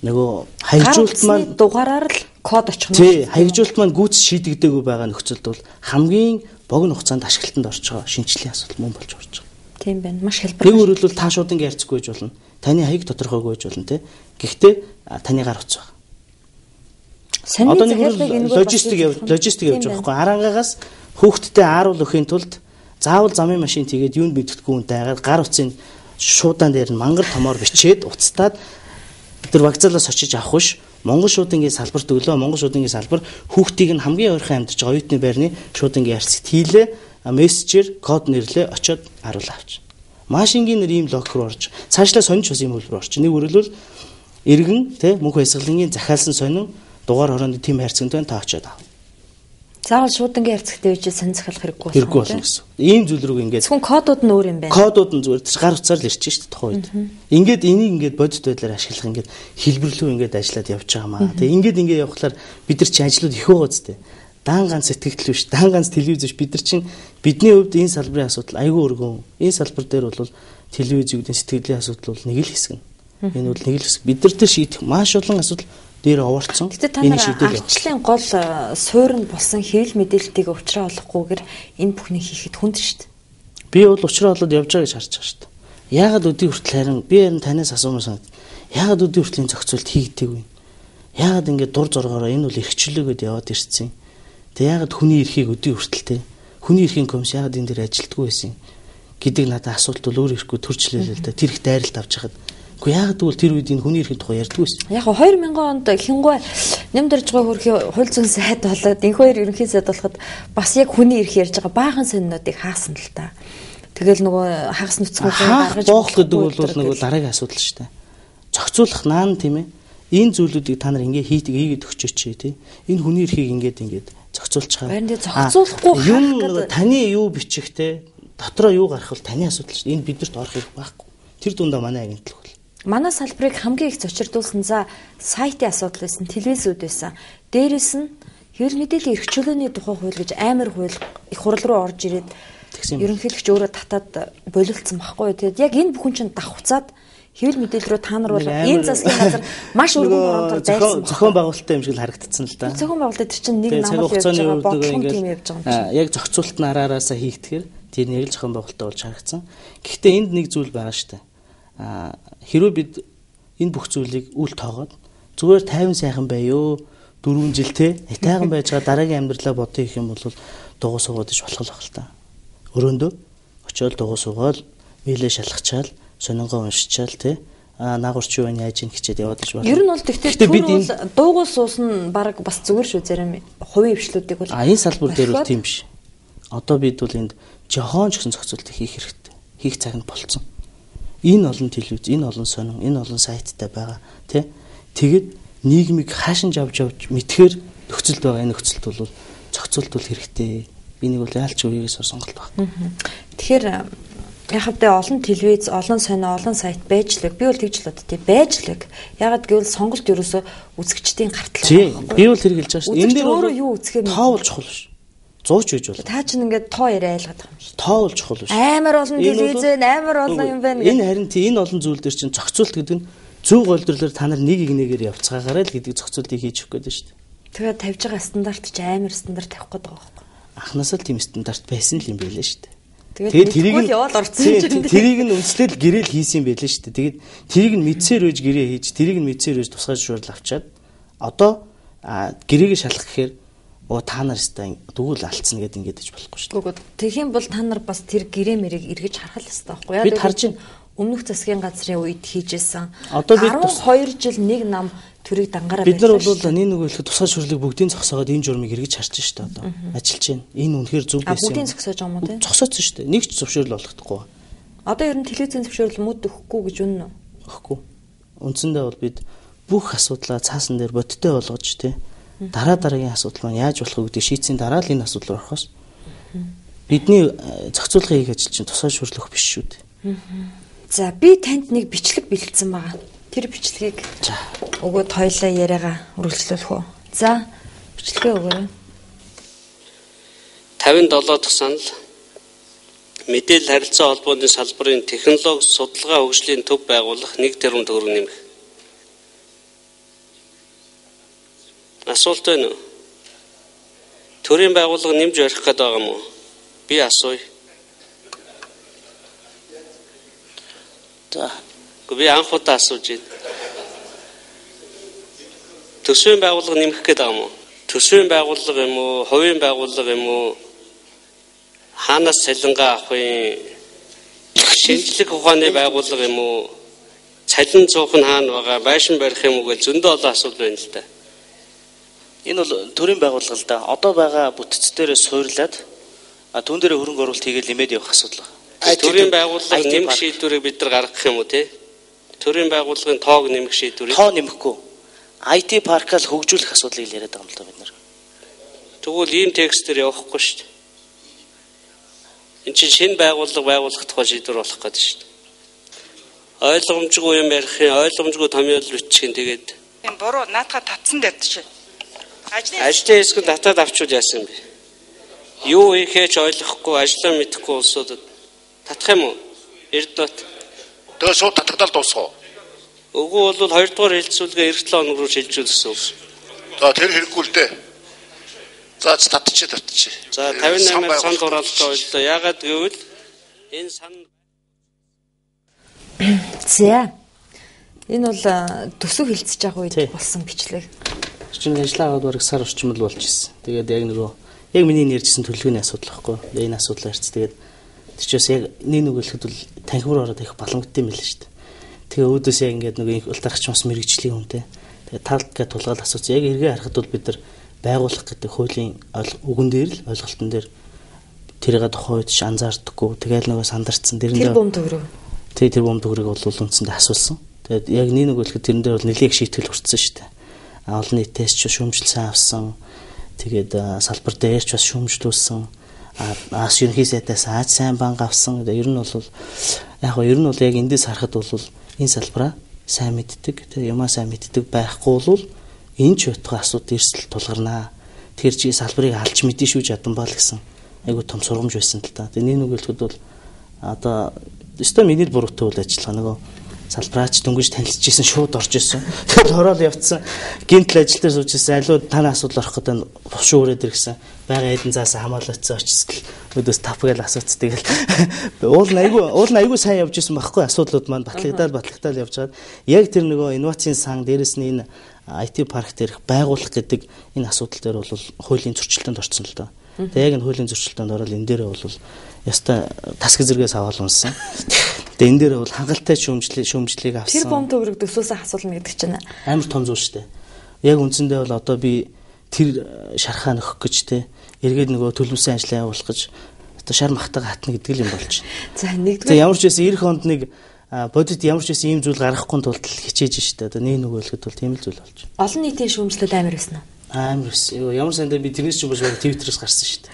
нөгөө хаягжуулалт маань дугаараар л код очих нь. Тий, хаягжуулалт маань гүйц шийдэгдээгүй байгаа нөхцөлд бол хамгийн богино хугацаанд ашиглалтанд орж байгаа шинжлэлийн асуудал мөн болж орж байгаа. Тийм байна. Маш хялбар. Нэг өөрөлдвөл та шуудангийн хайрцаггүй байж болно. Таны хаяг тодорхойгүй байж болно тий. Гэхдээ таны гар утас байна. Одоо нэг логистик явж байгаа байхгүй. Арангаагаас хүүхдтэй ааруул өгөхийн тулд заавал замын машин тийгээд юунд мэддэхгүй хүн дайгаад гар утсын шуудан дээр нь мангар томоор бичээд уцтаад тэр вокзалаас очиж авах биш Монгол шуудангийн салбарт өглөө Монгол шуудангийн салбар хүүхдийг нь хамгийн ойрхон амьдарч байгаа оюутны байрны шуудангийн хайрцагт хийлээ мессежээр код нэрлээ очиод харуулаа авч. Маш энгийн нэр ийм логик руу орж цаашлаа сонж бас ийм хөлбөр орч. Нэг өөрөлдвөл иргэн тэ мөнх баясгалангийн захиалсан сонин дугаар хорооны тим хайрцагт байна та очиод ав. Заавал шуудангийн хайрцагтай байж сонь захиалах хэрэггүй болно. Хэрэггүй болно гэсэн. Ийм зүйл рүү ингээд зөвхөн кодууд нь өөр юм байна. Кодууд нь зүгээр гар утсаар л ирчих шүү дээ тухайн үед. Ингээд энийг ингээд бодит байдлаар ашиглах ингээд хэлбэрлүү ингээд ажиллаад явж байгаа маа. Тэгээ ингээд явхлаар бид нар чинь ажлууд их байгаа зү. Даан ганц сэтгэгдэл биш, даан ганц телевиз биш. Бид нар чинь бидний хувьд энэ салбарын асуудал айгүй өргөн. Энэ салбар дээр бол телевиз юу гэдэг сэтгэгдлийн асуудал бол нэг л хэсэг нь. Энэ бол нэг л хэсэг. Бид нар тэр шийдэх маш олон асуудал дээр овоолцсон. Гэтэ та нар ардчлалын гол суурь нь болсон хэвлэл мэдээлэлтийг уучраа олохгүйгээр энэ бүхнийг хийхэд хүнд шүү дээ. Би бол уучраа олоод явж байгаа гэж харж байгаа шүү дээ. Яагаад өдий хүртэл харин би харин танаас асуумаар санагд. Яагаад өдий хүртэл энэ зохицуулт хийгдээгүй юм? Яагаад ингэ дур зоргоороо энэ бол эрхчлөөгөөд яваад ирсэн юм? Тэг яагаад хүний эрхийг өдий хүртэл те хүний эрхийн комисс яагаад энэ дээр ажилтгүй байсан гэдэг надад асуулт бол өөр ирэхгүй төрчлээ л да. Тэр их дайралт авч хахад. Гэхдээ яагаад гэвэл тэр үед энэ хүний эрхийн тухай ярьдгүй байсан. Яг 2000 онд хингуй нэмдэржгой хөрхийн хууль зүйн сайд болоод инх хоёр ерөнхий сайд болоход бас яг хүний эрх ярьж байгаа баахан сонинуудыг хаасан л та. Тэгэл нөгөө хагас нүцгэн гаргаж боох гэдэг бол нөгөө дараагийн асуудал шүү дээ. Зохицуулах наан тийм ээ. Энэ зүйлүүдийг та нар ингээ хийгээд өгчөөч тий. Энэ хүний эрхийг ингээд ингээд зохицуулчихаа. Харин тэгээ зохицуулахгүй юм нөгөө таны юу бичих те дотроо юу гарах бол таны асуудал шүү. Энэ бидэрт орох хэрэг байхгүй. Тэр дундаа манай агентлаг бол. Манай салбарыг хамгийн их зочирдуулсан за сайтын асуудал байсан, телевизүүд байсан. Дээрээс нь хэвлэл мэдээллийн эрх чөлөөний тухай хууль гэж амар хууль их хурал руу орж ирээд ерөнхийлөгч өөрөө татаад болилцсон байхгүй. Тэгээд яг энэ бүхэн чинь давхцаад хэвлэл мэдээлэл рүү та нар бол энэ засгийн газар маш өргөн хоорондоор дайрсан. Зохион байгуулалттай юм шиг л харагдсан л да. Зохион байгуулалт тэр чинь нэг нам явж байгаа, бодлого тийм явж байгаа юм чинь. Яг зохицуулт нь араараасаа хийгдэхээр тэр нэг л зохион байгуулалттай болж харагдсан. Гэхдээ энд нэг зүйл байгаа шүү дээ. Хэрвээ бид энэ бүх зүйлийг үл тоогоод зүгээр 50 сайхан байё 4 жил те тайган байж байгаа дараагийн амьдралаа бодъё гэх юм бол дугуй суугаад иж болох л та. Өрөөндөө очиод дугуй суугаад мэйлээ шалгачаал сонингоо уншичаал те наагур чи юу яаж ийн хичээд яваад иж болно. Ер нь бол тэгтээ бид бол дуугуй суусан баг бас зүгээр шүү зарим хувийн хвшлүүдийг бол энэ салбар дээр бол тийм биш. Одоо бид бол энд жохон ч гэсэн зохицуулт хийх хэрэгтэй. Хийх цаг нь болцсон. Энэ олон телевиз, энэ олон сонин, энэ олон сайттай байгаа тий. Тэгэд нийгмийг хаашин жавж явж мэдхээр нөхцөлд байгаа энэ нөхцөлд бол зохицуулт бол хэрэгтэй. Энийг бол яалч үеигээс сонголт байна. Тэгэхээр яг хэвдээ олон телевиз, олон сонио, олон сайт байж л би бол тэгж л боддتي байж л. Ягаад гэвэл сонголт ерөөсөө үзэгчдийн гартал байна. Би бол тэр хэлж байгаа шүү. Энэ дээр өөрөө юу үзэхээр тоо бол чухал биш. Зууч байж болно. Та чинь ингээд тоо яриа айлгаад байгаа юм шиг. Тоо бол чухал биш. Амар олон телевиз байна, амар олон юм байна. Энэ харин тий энэ олон зүйл дээр чинь зохицуулт гэдэг нь зөв голдролоор та нар нэг нэгнээр явцгаагаарай л гэдэг зохицуултыг хийж өгөх гээд байна шүү дээ. Тэгээд тавьж байгаа стандарт чи амар стандарт тавих гээд байгаа байхгүй. Анхнаасаа л тийм стандарт байсан л юм байлээ шүү дээ. Тэгээд тэрийг нь яваал орцсон юм чинь. Тэрийг нь үнслэл гэрээл хийсэн юм байлээ шүү дээ. Тэгээд тэрийг нь мэдсээр байж гэрээ хийж, тэрийг нь мэдсээр байж тусгай зөвшөөрөл авчаад одоо гэрээгээ шалгах гэхээр та нар өстой дүүл алдсан гэдэг ингэж иж болохгүй шүү дээ. Үгүй тэгэх юм бол та нар бас тэр гэрээ мэрийг эргэж харах л ёстой байхгүй яа. Бид харж байна. Өмнөх засгийн газрын үед хийжсэн. Одоо бид 12 жил нэг нам төрийг дангараа бид нар бол нэг нөгөө хэлэхэд тусгай шүрлэг бүгдийн зогсоогоод энэ журмыг эргэж харж шүү дээ одоо. Ажиллаж байна. Энэ үнэхээр зөв байсан. Бүгдийн зогсоож байгаа юм уу те? Зогсоодсон шүү дээ. Нэг ч зөвшөөрөл олгохдохгүй. Одоо ер нь телевизийн зөвшөөрөл мөд өгөхгүй гэж үнэн үү? Өгөхгүй. Үндсэндээ бол бид бүх асуудлаа цаасан дээр бодиттой болгож те дараа дараагийн асуудал маань яаж болох вэ гэдэг шийдсийн дараа л энэ асуудал руу орохоос бидний зохицуулгын хийх ажил чинь тусгай шүрлэх биш шүү дээ. За би танд нэг бичлэг бэлдсэн байгаа. Тэр бичлэгийг өгөөд хоёлаа яриагаа үргэлжлүүлэх үү? За бичлэгээ өгөөрэй. 57 дахь санал мэдээлэл харилцаа холбооны салбарын технологи судалгаа хөгжлийн төв байгуулах 1 тэрбум төгрөг нэмэх. Асуулт байна уу? Төрийн байгууллага нэмж барих гээд байгаа юм уу? Би асууя. За, би анх удаа асууж байна. Төсвийн байгууллага нэмэх гээд байгаа юм уу? Төсвийн байгууллага юм уу? Хувийн байгууллага юм уу? Хаанаас цалингаа авах юм? Шинжлэх ухааны байгууллага юм уу? Цалин цуух нь хаана байгаа? Байшин барих юм уу гэж зөндөө олон асуудал байна л да. Энэ бол төрийн байгууллага л да. Одоо байгаа бүтц дээр суурлаад түүн дээр хөрөнгө оруулалт хийгээл нэмээд явах асуудал байна. Төрийн байгууллага нэмэх шийдвэрийг бид нар гаргах юм уу те? Төрийн байгууллагын тоог нэмэх шийдвэрийг тоо нэмэхгүй. IT паркаа л хөгжүүлэх асуудлыг л яриад байгаа юм л да бид нар. Тэгвэл ийм текстээр явахгүй шүү дээ. Энд чинь шинэ байгууллага байгуулах тухай шийдвэр болох гэдэг шүү дээ. Ойлгомжгүй юм ярих юм, ойлгомжгүй томьёолол бичих юм тэгээд юм буруу наадхаа татсан дээр чи. Ажлын хэсэг нь татаад авчвал яасан бэ? Юу хийхээ ч ойлгохгүй, ажлаа мэдэхгүй улсуудад татах юм уу? Эрдэнэт. Тэгээ шууд татагдал дуусах уу? Үгүй бол 2 дугаар хэлцүүлгээ эх 7 хоног руу шилжүүлсэн үг. За тэр хэрэггүй л дээ. За татчих. За 58-аар санал хураалтаа ойлоо. Яагаад гэвэл энэ сан За. Энэ бол төсөв хилцэж байгаа үед болсон бичлэг. Чинь ажиллаа аваад бараг сар орчим л болж ирсэн. Тэгээд яг нөгөө яг миний нэржсэн төлөвлөгөөний асуудал байхгүй. Энэ асуудал ярьц. Тэгээд тэр чинь бас яг нэг нэг хэлэхэд бол танхимар ороод их баламгдсан юм байл шүү дээ. Тэгээ өөдөөс яг ингээд нөгөө ул дарагч бас мэрэгжлийн хүнтэй. Тэгээ талд гээд тулгаал асууц. Яг эргээ харахад бол бид нар байгуулах гэдэг хуулийн үгэн дээр л ойлголтон дээр тэрийг тухайн үед ч анзаардаггүй. Тэгээл нөгөө сандарцсан. Тэр бум төгрөг. Тэгээ тэр бум төгрөг бол үндсэндээ асуулсан. Тэгээд яг нэг нэг хэлэхэд тэрэн дээр бол нэлээх шийтгэл хүртсэн шүү дээ. Олон нийтээс ч шүүмжил сайн авсан. Тэгээд салбар дээр ч бас шүүмжлүүлсэн. Аас ерөнхий сайдаас ааж сайн банк авсан. Ер нь бол яг гоо ер нь бол яг эндээс харахад бол энэ салбараа сайн мэддэг, тэ юмаа сайн мэддэг байхгүй бол энэ ч байтугай асуудал эрсдэл тулгарнаа. Тэгэхээр чи салбарыг алж мэдэн шүү Жаданбал гэсэн айгуу том сургамж байсан л та. Тэгээ нэг хэлэхэд бол одоо өстой миний л буруутай үйл ажиллагаа нөгөө салбараач дөнгөж танилцж исэн шууд орж исэн. Тэгэл хороол явцсан. Гинтл ажил дээр сууж исэн. Алуу танай асуудал орох гэдэг нь бушуу өрөөд ирсэн. Бага хэдэн заасан хамгаалагдсан очсон. Өдөөс тап гээл асууц тэгэл. Уул нь айгүй сайн явж исэн байхгүй асуудлууд маань батлагдаад явж байгаад яг тэр нөгөө инновацийн сан дээрэс нь энэ IT парк дээрх байгуулах гэдэг энэ асуудал дээр бол хуулийн зөрчилдөнд орсон л доо. Тэгээ яг энэ хуулийн зөрчилдөнд ороод энэ дээрээ бол яста тасг зэргээс аваад унсан. Тэгээ энэ дээр бол хангалттай шүүмжлэлийг авсан. Тэр бом төгрөг төсөөсөн асуулна гэдэг чинь амар том зүйл шүү дээ. Яг үндсэндээ бол одоо би тэр шархаа нөхөх гэж те эргээд нөгөө төлөвлөсөн ажлаа явуулах гэж одоо шар махтайгаа хатна гэдэг л юм болж байна. За нэгдүгээр ямар ч байсан 90 онд нэг бодит ямар ч байсан ийм зүйл гаргахгүй тулд хичээж штэ. Одоо нэг нөгөө хэлэхэд бол тийм л зүйл болж байна. Олон нийтийн шүүмжлэл амар байсан уу? Амар байсан. Ямар сандаа би тэрнээс ч болж баг Twitter-ээс гарсан штэ.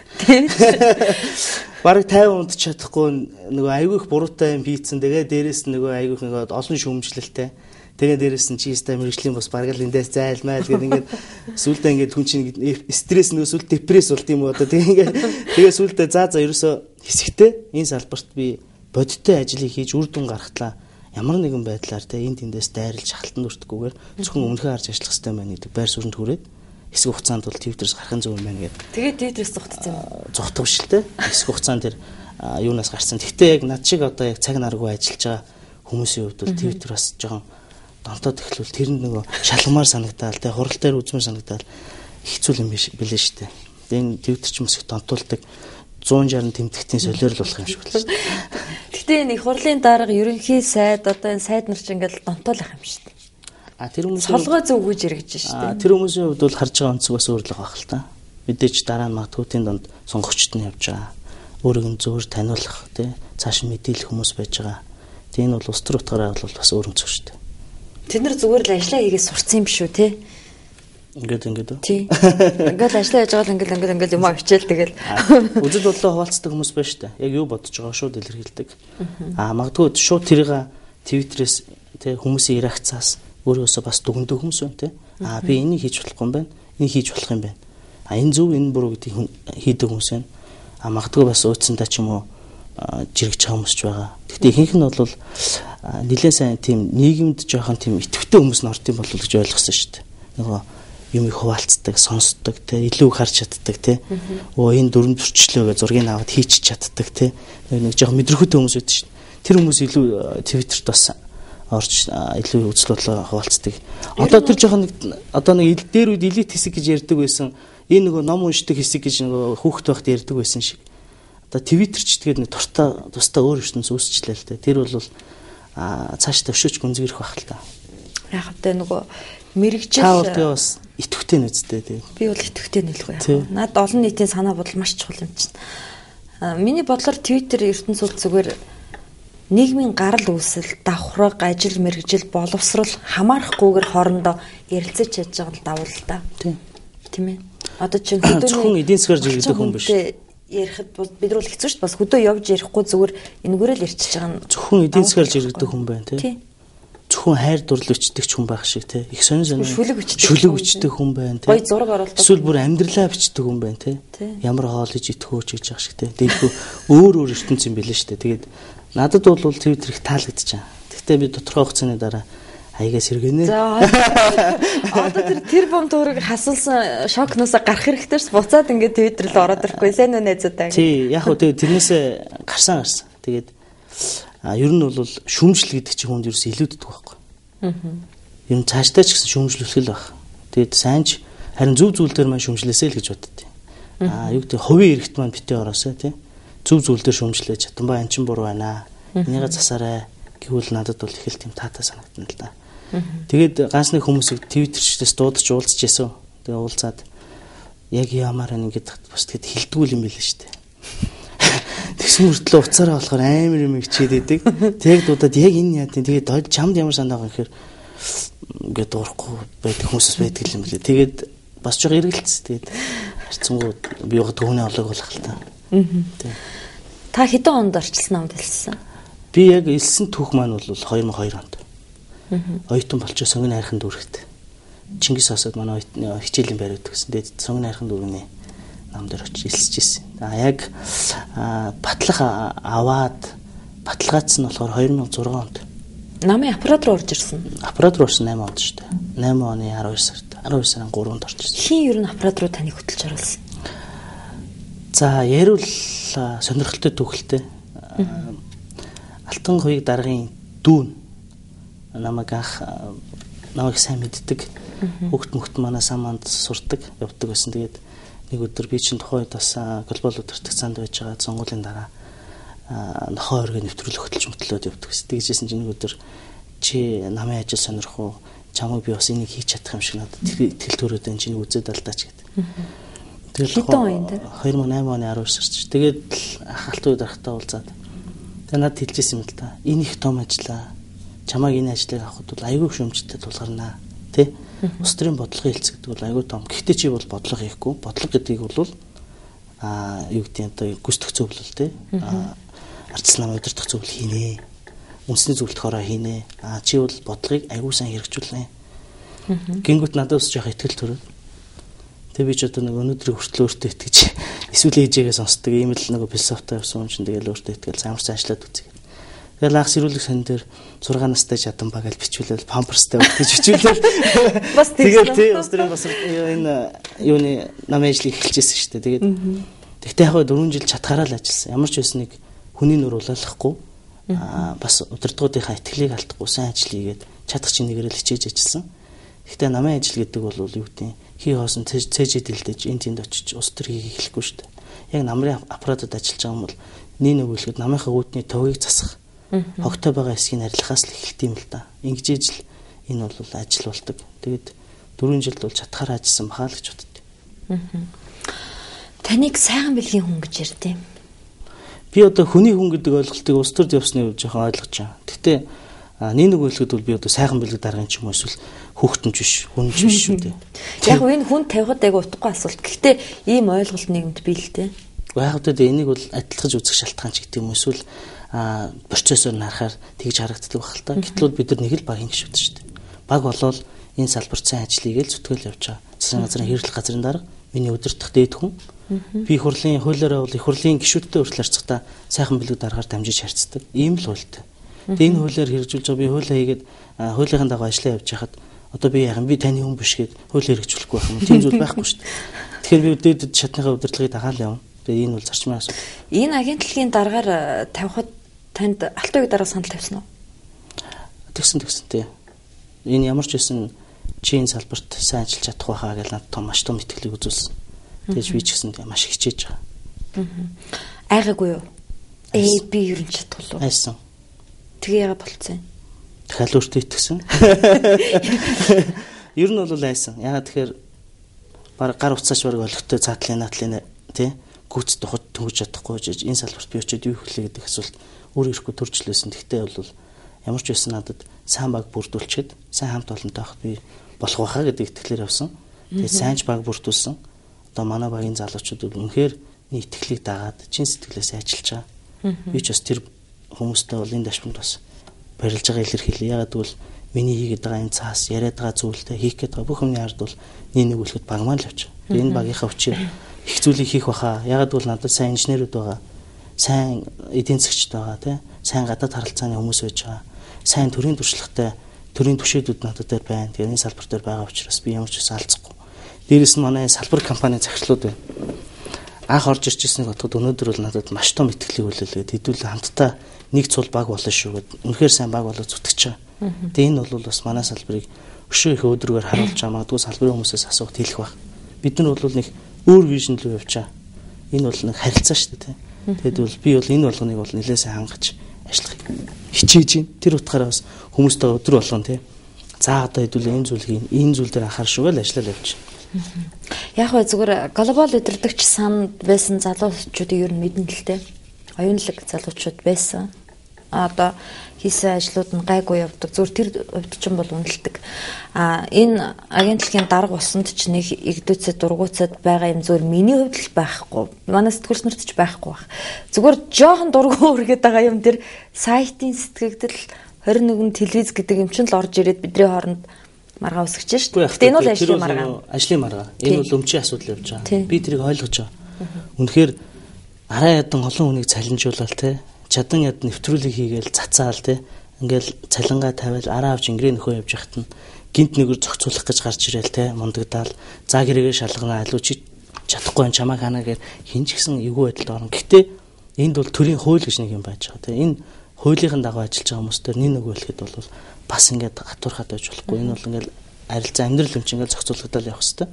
Бараг 50 унд чадахгүй нөгөө айгүй их буруутай юм хийцэн. Тэгээ дээрэс нь нөгөө айгүй их нөгөө олон шүүмжлэлтэй. Тэгээ дээрэс нь чи өстой мэрэгжлийн бус бараг л эндээс зайлмайл гэдэг ингээд сүулдэ ингээд хүн чинь стресс нөгөө сүлд депресс болд юм уу одоо тэгээ ингээд тэгээ сүулдэ за ерөөсөө хэсэгтээ энэ салбарт би бодиттой ажлыг хийж үр дүн гаргатлаа ямар нэгэн байдлаар те энд тэндээс дайрлж халтанд өртөхгүйгээр зөвхөн өмнөхөө харж ажиллах хэрэгтэй байна гэдэг байр суурьнд хүрээд хэсэг хугацаанд бол Twitter-с гарах нь зөв юм байна гэдэг. Тэгээд Twitter-с зугтсан юм уу? Зугтах биш л те. Хэсэг хугацаанд тэр юунаас гарсан. Гэхдээ яг над шиг одоо яг цаг наргүй ажиллаж байгаа хүмүүсийн хувьд бол Twitter бас жоохон донтоод эхлүүл тэр нь нөгөө шалгамаар санагдаал те хурал дээр үзмээр санагдаал хэцүү юм билээ шүү дээ. Тэгээд энэ Twitter ч бас их донтуулдаг 160 тэмдэгтийн солиор л болох юм шиг байна шүү дээ. Гэтэ энэ их хурлын дарга ерөнхий сайд одоо энэ сайд нар ч ингээл донтоолох юм шүү дээ. А тэр хүмүүс солгой зөвгөж эргэж шүү дээ. Тэр хүмүүсийн хувьд бол харж байгаа өнцөг бас өөр л байх л та. Мэдээж дараа нь магадгүй тэнд донд сонгогчд нь явж байгаа. Өөрийг нь зөвөр таниулах тий цааш нь мэдээлэх хүмүүс байж байгаа. Тэгээ энэ бол улс төр утгаараа бол бас өөр өнцөг шүү дээ. Тэд нар зүгээр л ажиллаа хийгээ сурцсан юм биш үү те? Ингээд үү? Тий. Ингээд ажиллаа хийж байгаа л ингээд юм авчаал тэгэл. Үзэл бодлоо хуваалцдаг хүмүүс байна шүү дээ. Яг юу бодож байгааг шууд илэрхийлдэг. Аа магадгүй шууд тэрийг Twitter-ээс тий хүмүүсийн реакцаас өөрөөсөө бас дүгндэг хүмүүс байна те. Аа би энийг хийж болохгүй юм байна. Энийг хийж болох юм байна. А энэ зөв энэ буруу гэдгийг хийдэг хүмүүс байна. А магадгүй бас ууцсандаа ч юм уу жиргэж байгаа хүмүүс ч байгаа. Гэхдээ ихэнх нь бол нэлээд сайн тийм нийгэмд жоохон тийм идэвхтэй хүмүүс нь орд юм болов уу гэж ойлгосон шүү дээ. Нөгөө юм их хуваалцдаг, сонсдог те, илүү харж чаддаг те. Өө энэ дүрм зөрчлөө гэж зургийг аваад хийчих чаддаг те. Нэг жоохон мэдрөхөтэй хүмүүс байдаг шүү дээ. Тэр хүмүүс илүү Twitter-т бас орж илүү үзэл бодлоо хуваалцдаг. Одоо тэр жоохон нэг одоо нэг дээр үед элит хэсэг гэж ярьдаг байсан. Энэ нөгөө ном уншдаг хэсэг гэж нөгөө хүүхэд байхад ярьдаг байсан шиг. Одоо Twitter ч тэгээд нэг туртаа тусдаа өөр ертөнц үүсчлээ л дээ. Тэр бол цааш төвшөөч гүнзгийрэх байх л та. Яг тэ нөгөө мэрэгжил та бол тэгээ бас идэвхтэй нүцтэй тий. Би бол идэвхтэй нэлгүй яг. Над олон нийтийн санаа бодол маш чухал юм чинь. Миний бодлоор Twitter ертөнц бол зүгээр нийгмийн гарал үүсэл, давхраг, ажил мэргэжил, боловсрол хамаарахгүйгээр хоорондоо ярилцаж чадж байгаа нь давуу л та. Тийм. Тийм ээ. Одоо чинь хөдөөний зөвхөн эдийн засгаар жирэгдэх хүн биш. Ярихад бид нар бол хэцүү шүү дээ. Бас хөдөө явж ярихгүй зүгээр энэгээрээ л ярьчихж байгаа нь. Зөвхөн эдийн засгаар жирэгдэх хүн байна тий. Зөвхөн хайр дурлал өчтдөг ч хүн байх шиг тий. Их сонин сонин шүлэг өчтдөг хүн байна тий. Гоё зураг оруулдаг. Эсвэл бүр амьдралаа бичдэг хүн байна тий. Ямар хоол иж идэх үү ч гэж байгаа шиг тий. Дэлхүү өөр өөр ертөнц юм билээ шүү дээ. Тэгээд надад бол Twitter их таалагдчихаа. Гэхдээ би тодорхой хугацааны дараа аягаа сэргэнэ. За одоо тэр бом төгрөг хасуулсан шокноосоо гарах хэрэгтэй ш. Буцаад ингээд Twitter рүү ороод ирэхгүй. Сайн уу найзуудаа. Тий, яг хөө тэгээд тэрнээсээ гарсан. Тэгээд ер нь бол шүүмжлэл гэдэг чинь хүнд ерөөс илүүддэг байхгүй. Ер нь цаашдаа ч гэсэн шүүмжлүүлэх л байх. Тэгээд сайн ч харин зөв зүйл дээр маань шүүмжлээсэй л гэж боддتي. Юу гэдэг хувийн эрхт маань битээ ороосой тий. Зөв зүйл дээр шүүмжлээ Чаданбаа эн чинь буруу байна. Энийгээ засаарай гэвэл надад бол их л тийм таатай санагдана л да. Тэгээд ганц нэг хүмүүсийг Twitter-чдээс дуудаж уулзч яасан. Тэгээ уулзаад яг ямаар ингээд бас тэгэд хилдэггүй юм билээ шүү дээ. Тэгсэн мөртлөө уцаараа болохоор амар юм хичээд идэг. Тэг дуудаад яг энэ яа тийм тэгээд чамд ямар санаа байгаа гэхээр ингээд дуурахгүй байдаг хүмүүсээс байдаг юм билээ. Тэгээд бас жоо эргэлц. Тэгээд харцсангуу би яваад хүний олоог болох л та. Та хэдэн онд орчилсан намд хэлсэн? Би яг элсэн түүх маань бол 2002 онд. Оюутан болчоо сонгон хайрхан дүүрэгт. Чингис хосод манай оюутны хичээлийн байр өгдөг гэсэн. Тэгээд сонгон хайрхан дүүрэгний нам дээр очиж элсэж ирсэн. А яг батлах аваад баталгаажсан нь болохоор 2006 онд. Намын аппарат руу орж ирсэн. Аппарат руу орсон 8 онд шүү дээ. 8 оны 12 сард. 12 сарын 3-нд орж ирсэн. Хин ер нь аппарат руу таныг хөтөлж оруулсан? За ярил сонирхолтой түүхэлтэй. Алтан хуйг даргын дүүн намайг анх намайг сайн мэддэг. Хүүхд мөхт манай саманд сурдаг, явдаг байсан. Тэгээд нэг өдөр би чинь тухайн үед бас глобал удирдах цаанд байж байгаа сонгуулийн дараа нохоо өргөө нэвтрүүлэг хөтөлж мөтлөөд явдаг гэсэн. Тэгжсэн чинь нэг өдөр чи намын ажил сонирх уу? Чамайг би бас энийг хийж чадах юм шиг надад итгэл төрөөд энэ чинь үзээд алдаач гэдэг. Тэгэл хэдэн он юм те? 2008 оны 12 сарч. Тэгээд ах алтан дарахтаа уулзаад. Тэгээд надад хэлжсэн юм л да. Энэ их том ажлаа. Чамайг энэ ажлыг авахд бол айгүй шөмжтэй тулгарнаа. Тэ? Улс төрийн бодлогын хэлц гэдэг бол айгүй том. Гэхдээ чи бол бодлого хийхгүй. Бодлого гэдгийг бол юу гэдэг нь одоо гүйцэтгэх зөвлөл тэ. Ардчилсан намын удирдах зөвлөл хийнэ. Үндэсний зөвлөлтөөрөө хийнэ. Чи бол бодлогыг айгүй сайн хэрэгжүүлнэ. Гингүүт надад бас жоох итгэл төрөв. Тэгээ би ч одоо нэг өнөөдрийг хүртэл өөртөө итгэж эсвэл ээжээгээ сонсдог ийм л нэг философитой явсан юм чинь тэгэл өөртөө итгэл замарч ажиллаад үзье. Тэгэл анх сэрүүлэг сан дээр 6 настай чадан ба гэж бичүүлээл памперстай гэж бичүүлээл бас тэгэл тий улс төрийн бас энэ юуны намын ажлыг эхэлжсэн шүү дээ. Тэгээд тэгтээ яг 4 жил чадхаараа л ажилласан. Ямар ч байсан нэг хүний нүр улаалахгүй бас удирдгуудынхаа итгэлийг алдахгүй сайн ажил хийгээд чадах чинь нэгэрэл хичээж ажилласан. Гэхдээ намын ажил гэдэг бол юу гэдэг хий хоосон цээжээ дэлдэж энэ тэнд очиж улс төр хийх эхлэхгүй шүү дээ. Яг намрын аппаратад ажиллаж байгаа юм бол нэг нөгөөлөхөд намынхаа үүдний товыг засах хогтой байгаа хэсгийг арилгахаас л эхэлт юм л да. Ингэж ижил энэ бол ажил болдог. Тэгээд 4 жилд бол чадхаар ажилласан бахаа л гэж боддоо. Таныг сайхан бэлгийн хүн гэж ярьдээ. Би одоо хүний хүн гэдэг ойлголтыг улс төрд явсны үед жоохон ойлгож байгаа. Гэхдээ нэг нөгөөлөхөд бол би одоо сайхан бэлэг даргын ч юм уу эсвэл хүүхдэн ч биш, хүн ч биш шүү дээ. Яг энэ хүн тавихад айгу утгагүй асуулт. Гэхдээ ийм ойлголт нийгэмд бий л дээ. Яг одоо энийг бол адилхаж үзэх шалтгаан ч гэдэг юм эсвэл процессор нь харахаар тэгж харагддаг байх л та. Гэтэл бол бид нар нэг л багийн гишүүд шүү дээ. Баг болоод энэ салбарт сайн ажил хийгээл зүтгэл явж байгаа. Засгийн газрын хэрэглэх газрын дарга, миний удирдах дээд хүн. Би их хурлын хуулиараа бол их хурлын гишүүдтэй хүртэл харьцахдаа сайхан бэлэг даргаар дамжиж харьцдаг. Ийм л хуультай. Тэгээ энэ хуулиар хэрэгжүүлж байгаа би хуулиа хийгээд хуулийнхын дагуу ажиллаа явж байхад одоо би яах юм би таны хүн биш гээд хууль хэрэгжүүлэхгүй байх юм. Тийм зүйл байхгүй шүү дээ. Тэгэхээр би дээд шатныхаа удирдлагыг дагаал явна. Тэгээ энэ бол зарчмын асуудал. Энэ агентлагийн даргаар тавихад танд алтан үе дараа санал тавьсан уу? Тэгсэн тий. Энэ ямар ч байсан чи энэ салбарт сайн ажиллаж чадах байхаа гэж надад том маш том итгэлийг үзүүлсэн. Тэгэж би ч гэсэн маш хичээж байгаа. Айгаагүй юу? Би ер нь чадах уу? Айсан. Тэгээ яагаад болцсон юм? Дахиад өөртөө итгэсэн. Ер нь бол айсан. Яагаад тэгэхээр баг гар утсаач баг олигтой цаатлын наатлын тий гүйц тухад төнгөж чадахгүй жиж энэ салбарт би очиод юу хийлээ гэдэг асуулт өөр ирэхгүй төржлөөсөн. Тэгтээ бол ямар ч байсан надад сайн баг бүрдүүлчихэд сайн хамт олонтой байхад би болох байхаа гэдэг итгэлээр явсан. Тэгээд сайн ч баг бүрдүүлсэн. Одоо манай багийн залуучууд бол үнэхээр нэг итгэлийг дагаад чин сэтгэлээс ажиллаж байгаа. Би ч бас тэр хүмүүстэй бол энэ дашманд бас барилж байгаа илэрхийлээ. Ягаад гэвэл миний хийгээд байгаа энэ цаас, яриад байгаа зүйлтэй хийх гээд байгаа бүх юмны ард бол нэг үлэхэд баг маань л явж байгаа. Энэ багийнхаа хүчээр их зүйлийг хийх баха. Ягаад гэвэл надад сайн инженерүүд байгаа, сайн эдийн засгчд байгаа, тий? Сайн гадаад харилцааны хүмүүс байж байгаа. Сайн төрийн туршлагатай, төрийн түвшээдүүд надад дээр байна. Тэгэхээр энэ салбар дээр байгаа учраас би ямар ч үс алцахгүй. Дээрээс нь манай салбар компани захирлууд байна. Анх орж ирж ирснийг бодоход өнөөдөр бол надад маш том итгэлийг хүлээлгээд хэдүүлээ хамтдаа нэг цул баг болно шүү гэд үнэхээр сайн баг болоо зүтгэж байгаа. Тэгээ энэ бол бас манай салбарыг өшөө их өөдрөгээр харуулж байгаа. Магадгүй салбарын хүмүүсээс асуухт хэлэх байх. Бид нар бол нэг өөр вижн рүү явж байгаа. Энэ бол нэг харилцаа шүү дээ. Тэгэд бол би бол энэ болгоныг бол нэлээд сайн хангаж ажиллах хичээж байна. Тэр утгаараа бас хүмүүстэй өдөр болгон тий. За одоо хэдүүлээ энэ зүйл хийн, энэ зүйл дээр анхаар шүү гэж ажиллаад явж байна. Яг вэ зүгээр глобал удирдагч санд байсан залуучуудыг ер нь мэднэ л дээ. Оюунлаг залуучууд байсан. Одоо хийсэн ажлууд нь гайгүй явдаг. Зүгээр тэр хувьд ч юм бол үнэлдэг. Энэ агентлагийн дарга усанд ч нэг игдүүцэд дургуйцад байгаа юм зүгээр миний хувьд л байхгүй. Манай сэтгүүлч нарт ч байхгүй байх. Зүгээр жоохон дургу үргээд байгаа юм тэр сайтын сэтгэгдэл 21 телевиз гэдэг юм чинь л орж ирээд бидний хооронд маргаа үсгэж шүү дээ. Гэтэ энэ бол ажлын маргаа. Ажлын маргаа. Энэ бол өмчийн асуудал явж байгаа. Би тэрийг ойлгож байгаа. Үнэхээр араа ядан олон хүнийг цалинжуулаад те чадан яд нэвтрүүлэг хийгээл цацаал те ингээл цалингаа тавиал араа авч ингэрээ нөхөө явж яхад нь гинт нэгэр зохицуулах гэж гарч ирээл те мундагадаал за гэрээгээ шалгана алуу чи чадахгүй байх чамаа хана гэхээр хин ч гэсэн эвгүй байдалд орно. Гэхдээ энд бол төрийн хууль гэж нэг юм байж байгаа те. Энэ хуулийнхын дагуу ажиллаж байгаа хүмүүс дээр нэг нөгөө хэлэхэд бол бас ингээд гатуурхаад байж болохгүй. Энэ бол ингээд харилцаа амьдрал юм чинь ингээд зохицуулагдал явах хэвээр.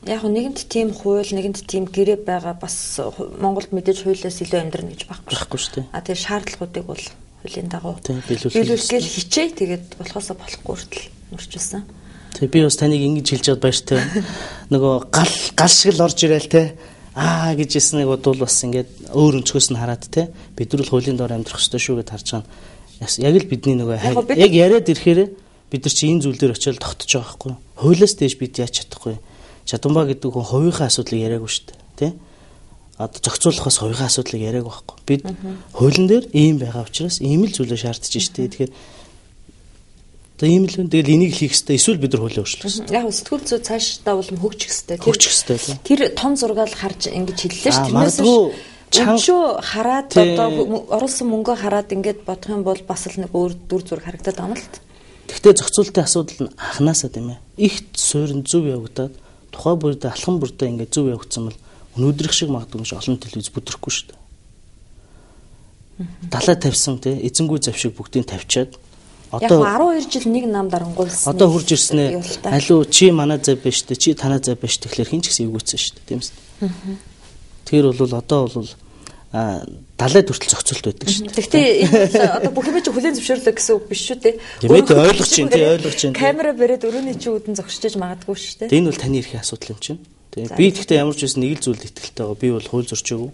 Яг нэгэнт тийм хууль, нэгэнт тийм гэрээ байгаа бас Монголд мэдээж хуулиас илүү амьдрна гэж байхгүй. Байхгүй шүү дээ. А тэгээ шаардлагуудыг бол хуулийн дагуу биелүүлэх гээл хичээ. Тэгээд болохоосоо болохгүй хүртэл нурчилсан. Тэг би бас таныг ингэж хэлж чад баяртай байна. Нөгөө гал шиг л орж ирээл те. Аа гэж хэлснийг бодвол бас ингээд өөр өнцгөөс нь хараад те. Бид нар л хуулийн доор амьдрах ёстой шүү гэд харж байгаа нь. Яг л бидний нөгөө яг яриад ирэхээр бид нар чи энэ зүйл дээр очиод тогтож байгаа байхгүй. Хуулиас дээш бид яаж чадахгүй. Чадамбаа гэдэг хүн хувийнхаа асуудлыг яриаггүй шүү дээ. Тэ? Одоо зохицуулахаас хувийнхаа асуудлыг яриаг байхгүй. Бид хуулийн дээр ийм байгаа учраас ийм л зүйлээ шаардж штэ. Тэгэхээр одоо ийм л тэгэл энийг л хийх хэрэгтэй. Эсвэл бид нар хуулийг өөрчлөх хэрэгтэй. Яг сэтгүүл зүй цаашдаа улам хөгжих хэрэгтэй. Хөгжих хэрэгтэй. Тэр том зургаал харж ингэж хэллээ шүү. Тэрнээс чанга хараад одоо оруулсан мөнгөө хараад ингэж бодох юм бол бас л нэг өөр дүр зураг харагдаад байгаа юм л. Гэхдээ зохицуултын асуудал нь анханасаа тийм ээ. Их суурин зөв явагдаад тухай бүрдээ алхам бүрдээ ингээд зөв явагдсан бол өнөөдрөх шиг магадгүй маш олон телевиз бүдрэхгүй шүү дээ. Далай тавьсан тий эзэнгүү завшиг бүгдийг тавьчаад одоо 12 жил нэг нам дарангуйлсан. Одоо хурж ирснээ алуу чи манай зав биш үү чи танай зав биш тэгэхээр хин ч гэсэн эвгүүцсэн шүү дээ тийм үү. Тэгэхээр бол одоо бол далай хүртэл зохицуулт байдаг шүү дээ. Гэхдээ энэ одоо бүх юм чи хүлээн зөвшөөрлөө гэсэн үг биш шүү дээ. Тийм ээ ойлгож чинь тий ойлгож чинь. Камера бариад өрөөний чи үүдэн зогсож магадгүй шүү дээ. Энэ бол таны эрхийн асуудал юм чинь. Тийм би гэхдээ ямар ч байсан нэг л зүйлд итгэлтэй байгаа. Би бол хууль зөрчөөгүй.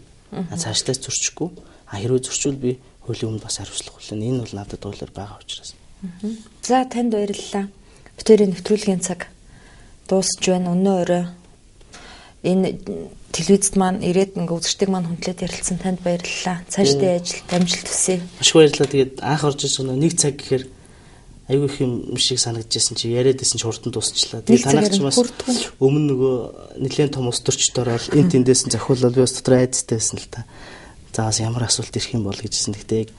Цаашлаас зөрчихгүй. А хэрвээ зөрчвөл би хуулийн өмнө бас хариуцлага хүлээнэ. Энэ бол надад хуулиар байгаа учраас. За танд баярлалаа. Битэрийн нэвтрүүлгийн цаг дуусч байна. Өнөө орой энэ телевизэд маань ирээд ингээ үзэгчдийг маань хүндлээд ярилцсан танд баярлалаа. Цаашдын ажилд амжилт хүсье. Маш баярлалаа. Тэгээд анх орж ирсэн нэг цаг гэхээр айгүй их юм шиг санагдчихсэн чи яриад байсан чи хурдан дуусчлаа. Тэгээд танах чи бас өмнө нөгөө нэлээд том ус төрчд ороод энэ тэндээс нь зохиулаад би бас дотор айцтай байсан л та. За бас ямар асуулт ирэх юм бол гэжсэн. Гэхдээ яг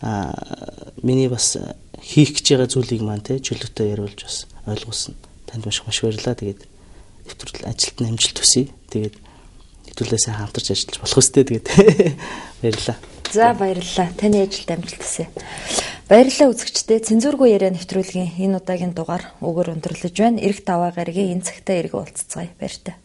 миний бас хийх гэж байгаа зүйлийг маань те чөлөөтэй яриулж бас ойлгуулсан. Танд маш маш баярлалаа. Тэгээд нэвтрүүл ажилд нь амжилт хүсье. Тэгээд хэдүүлээ сайн хамтарч ажиллаж болох үстэй. Тэгээд баярлалаа. За баярлалаа. Таны ажилд амжилт хүсье. Баярлалаа үзэгчдээ. Цензургүй яриа нэвтрүүлгийн энэ удаагийн дугаар өгөр өндөрлөж байна. Ирэх даваа гарагийн энэ цагтаа эргэн уулзцгаая. Баяртай.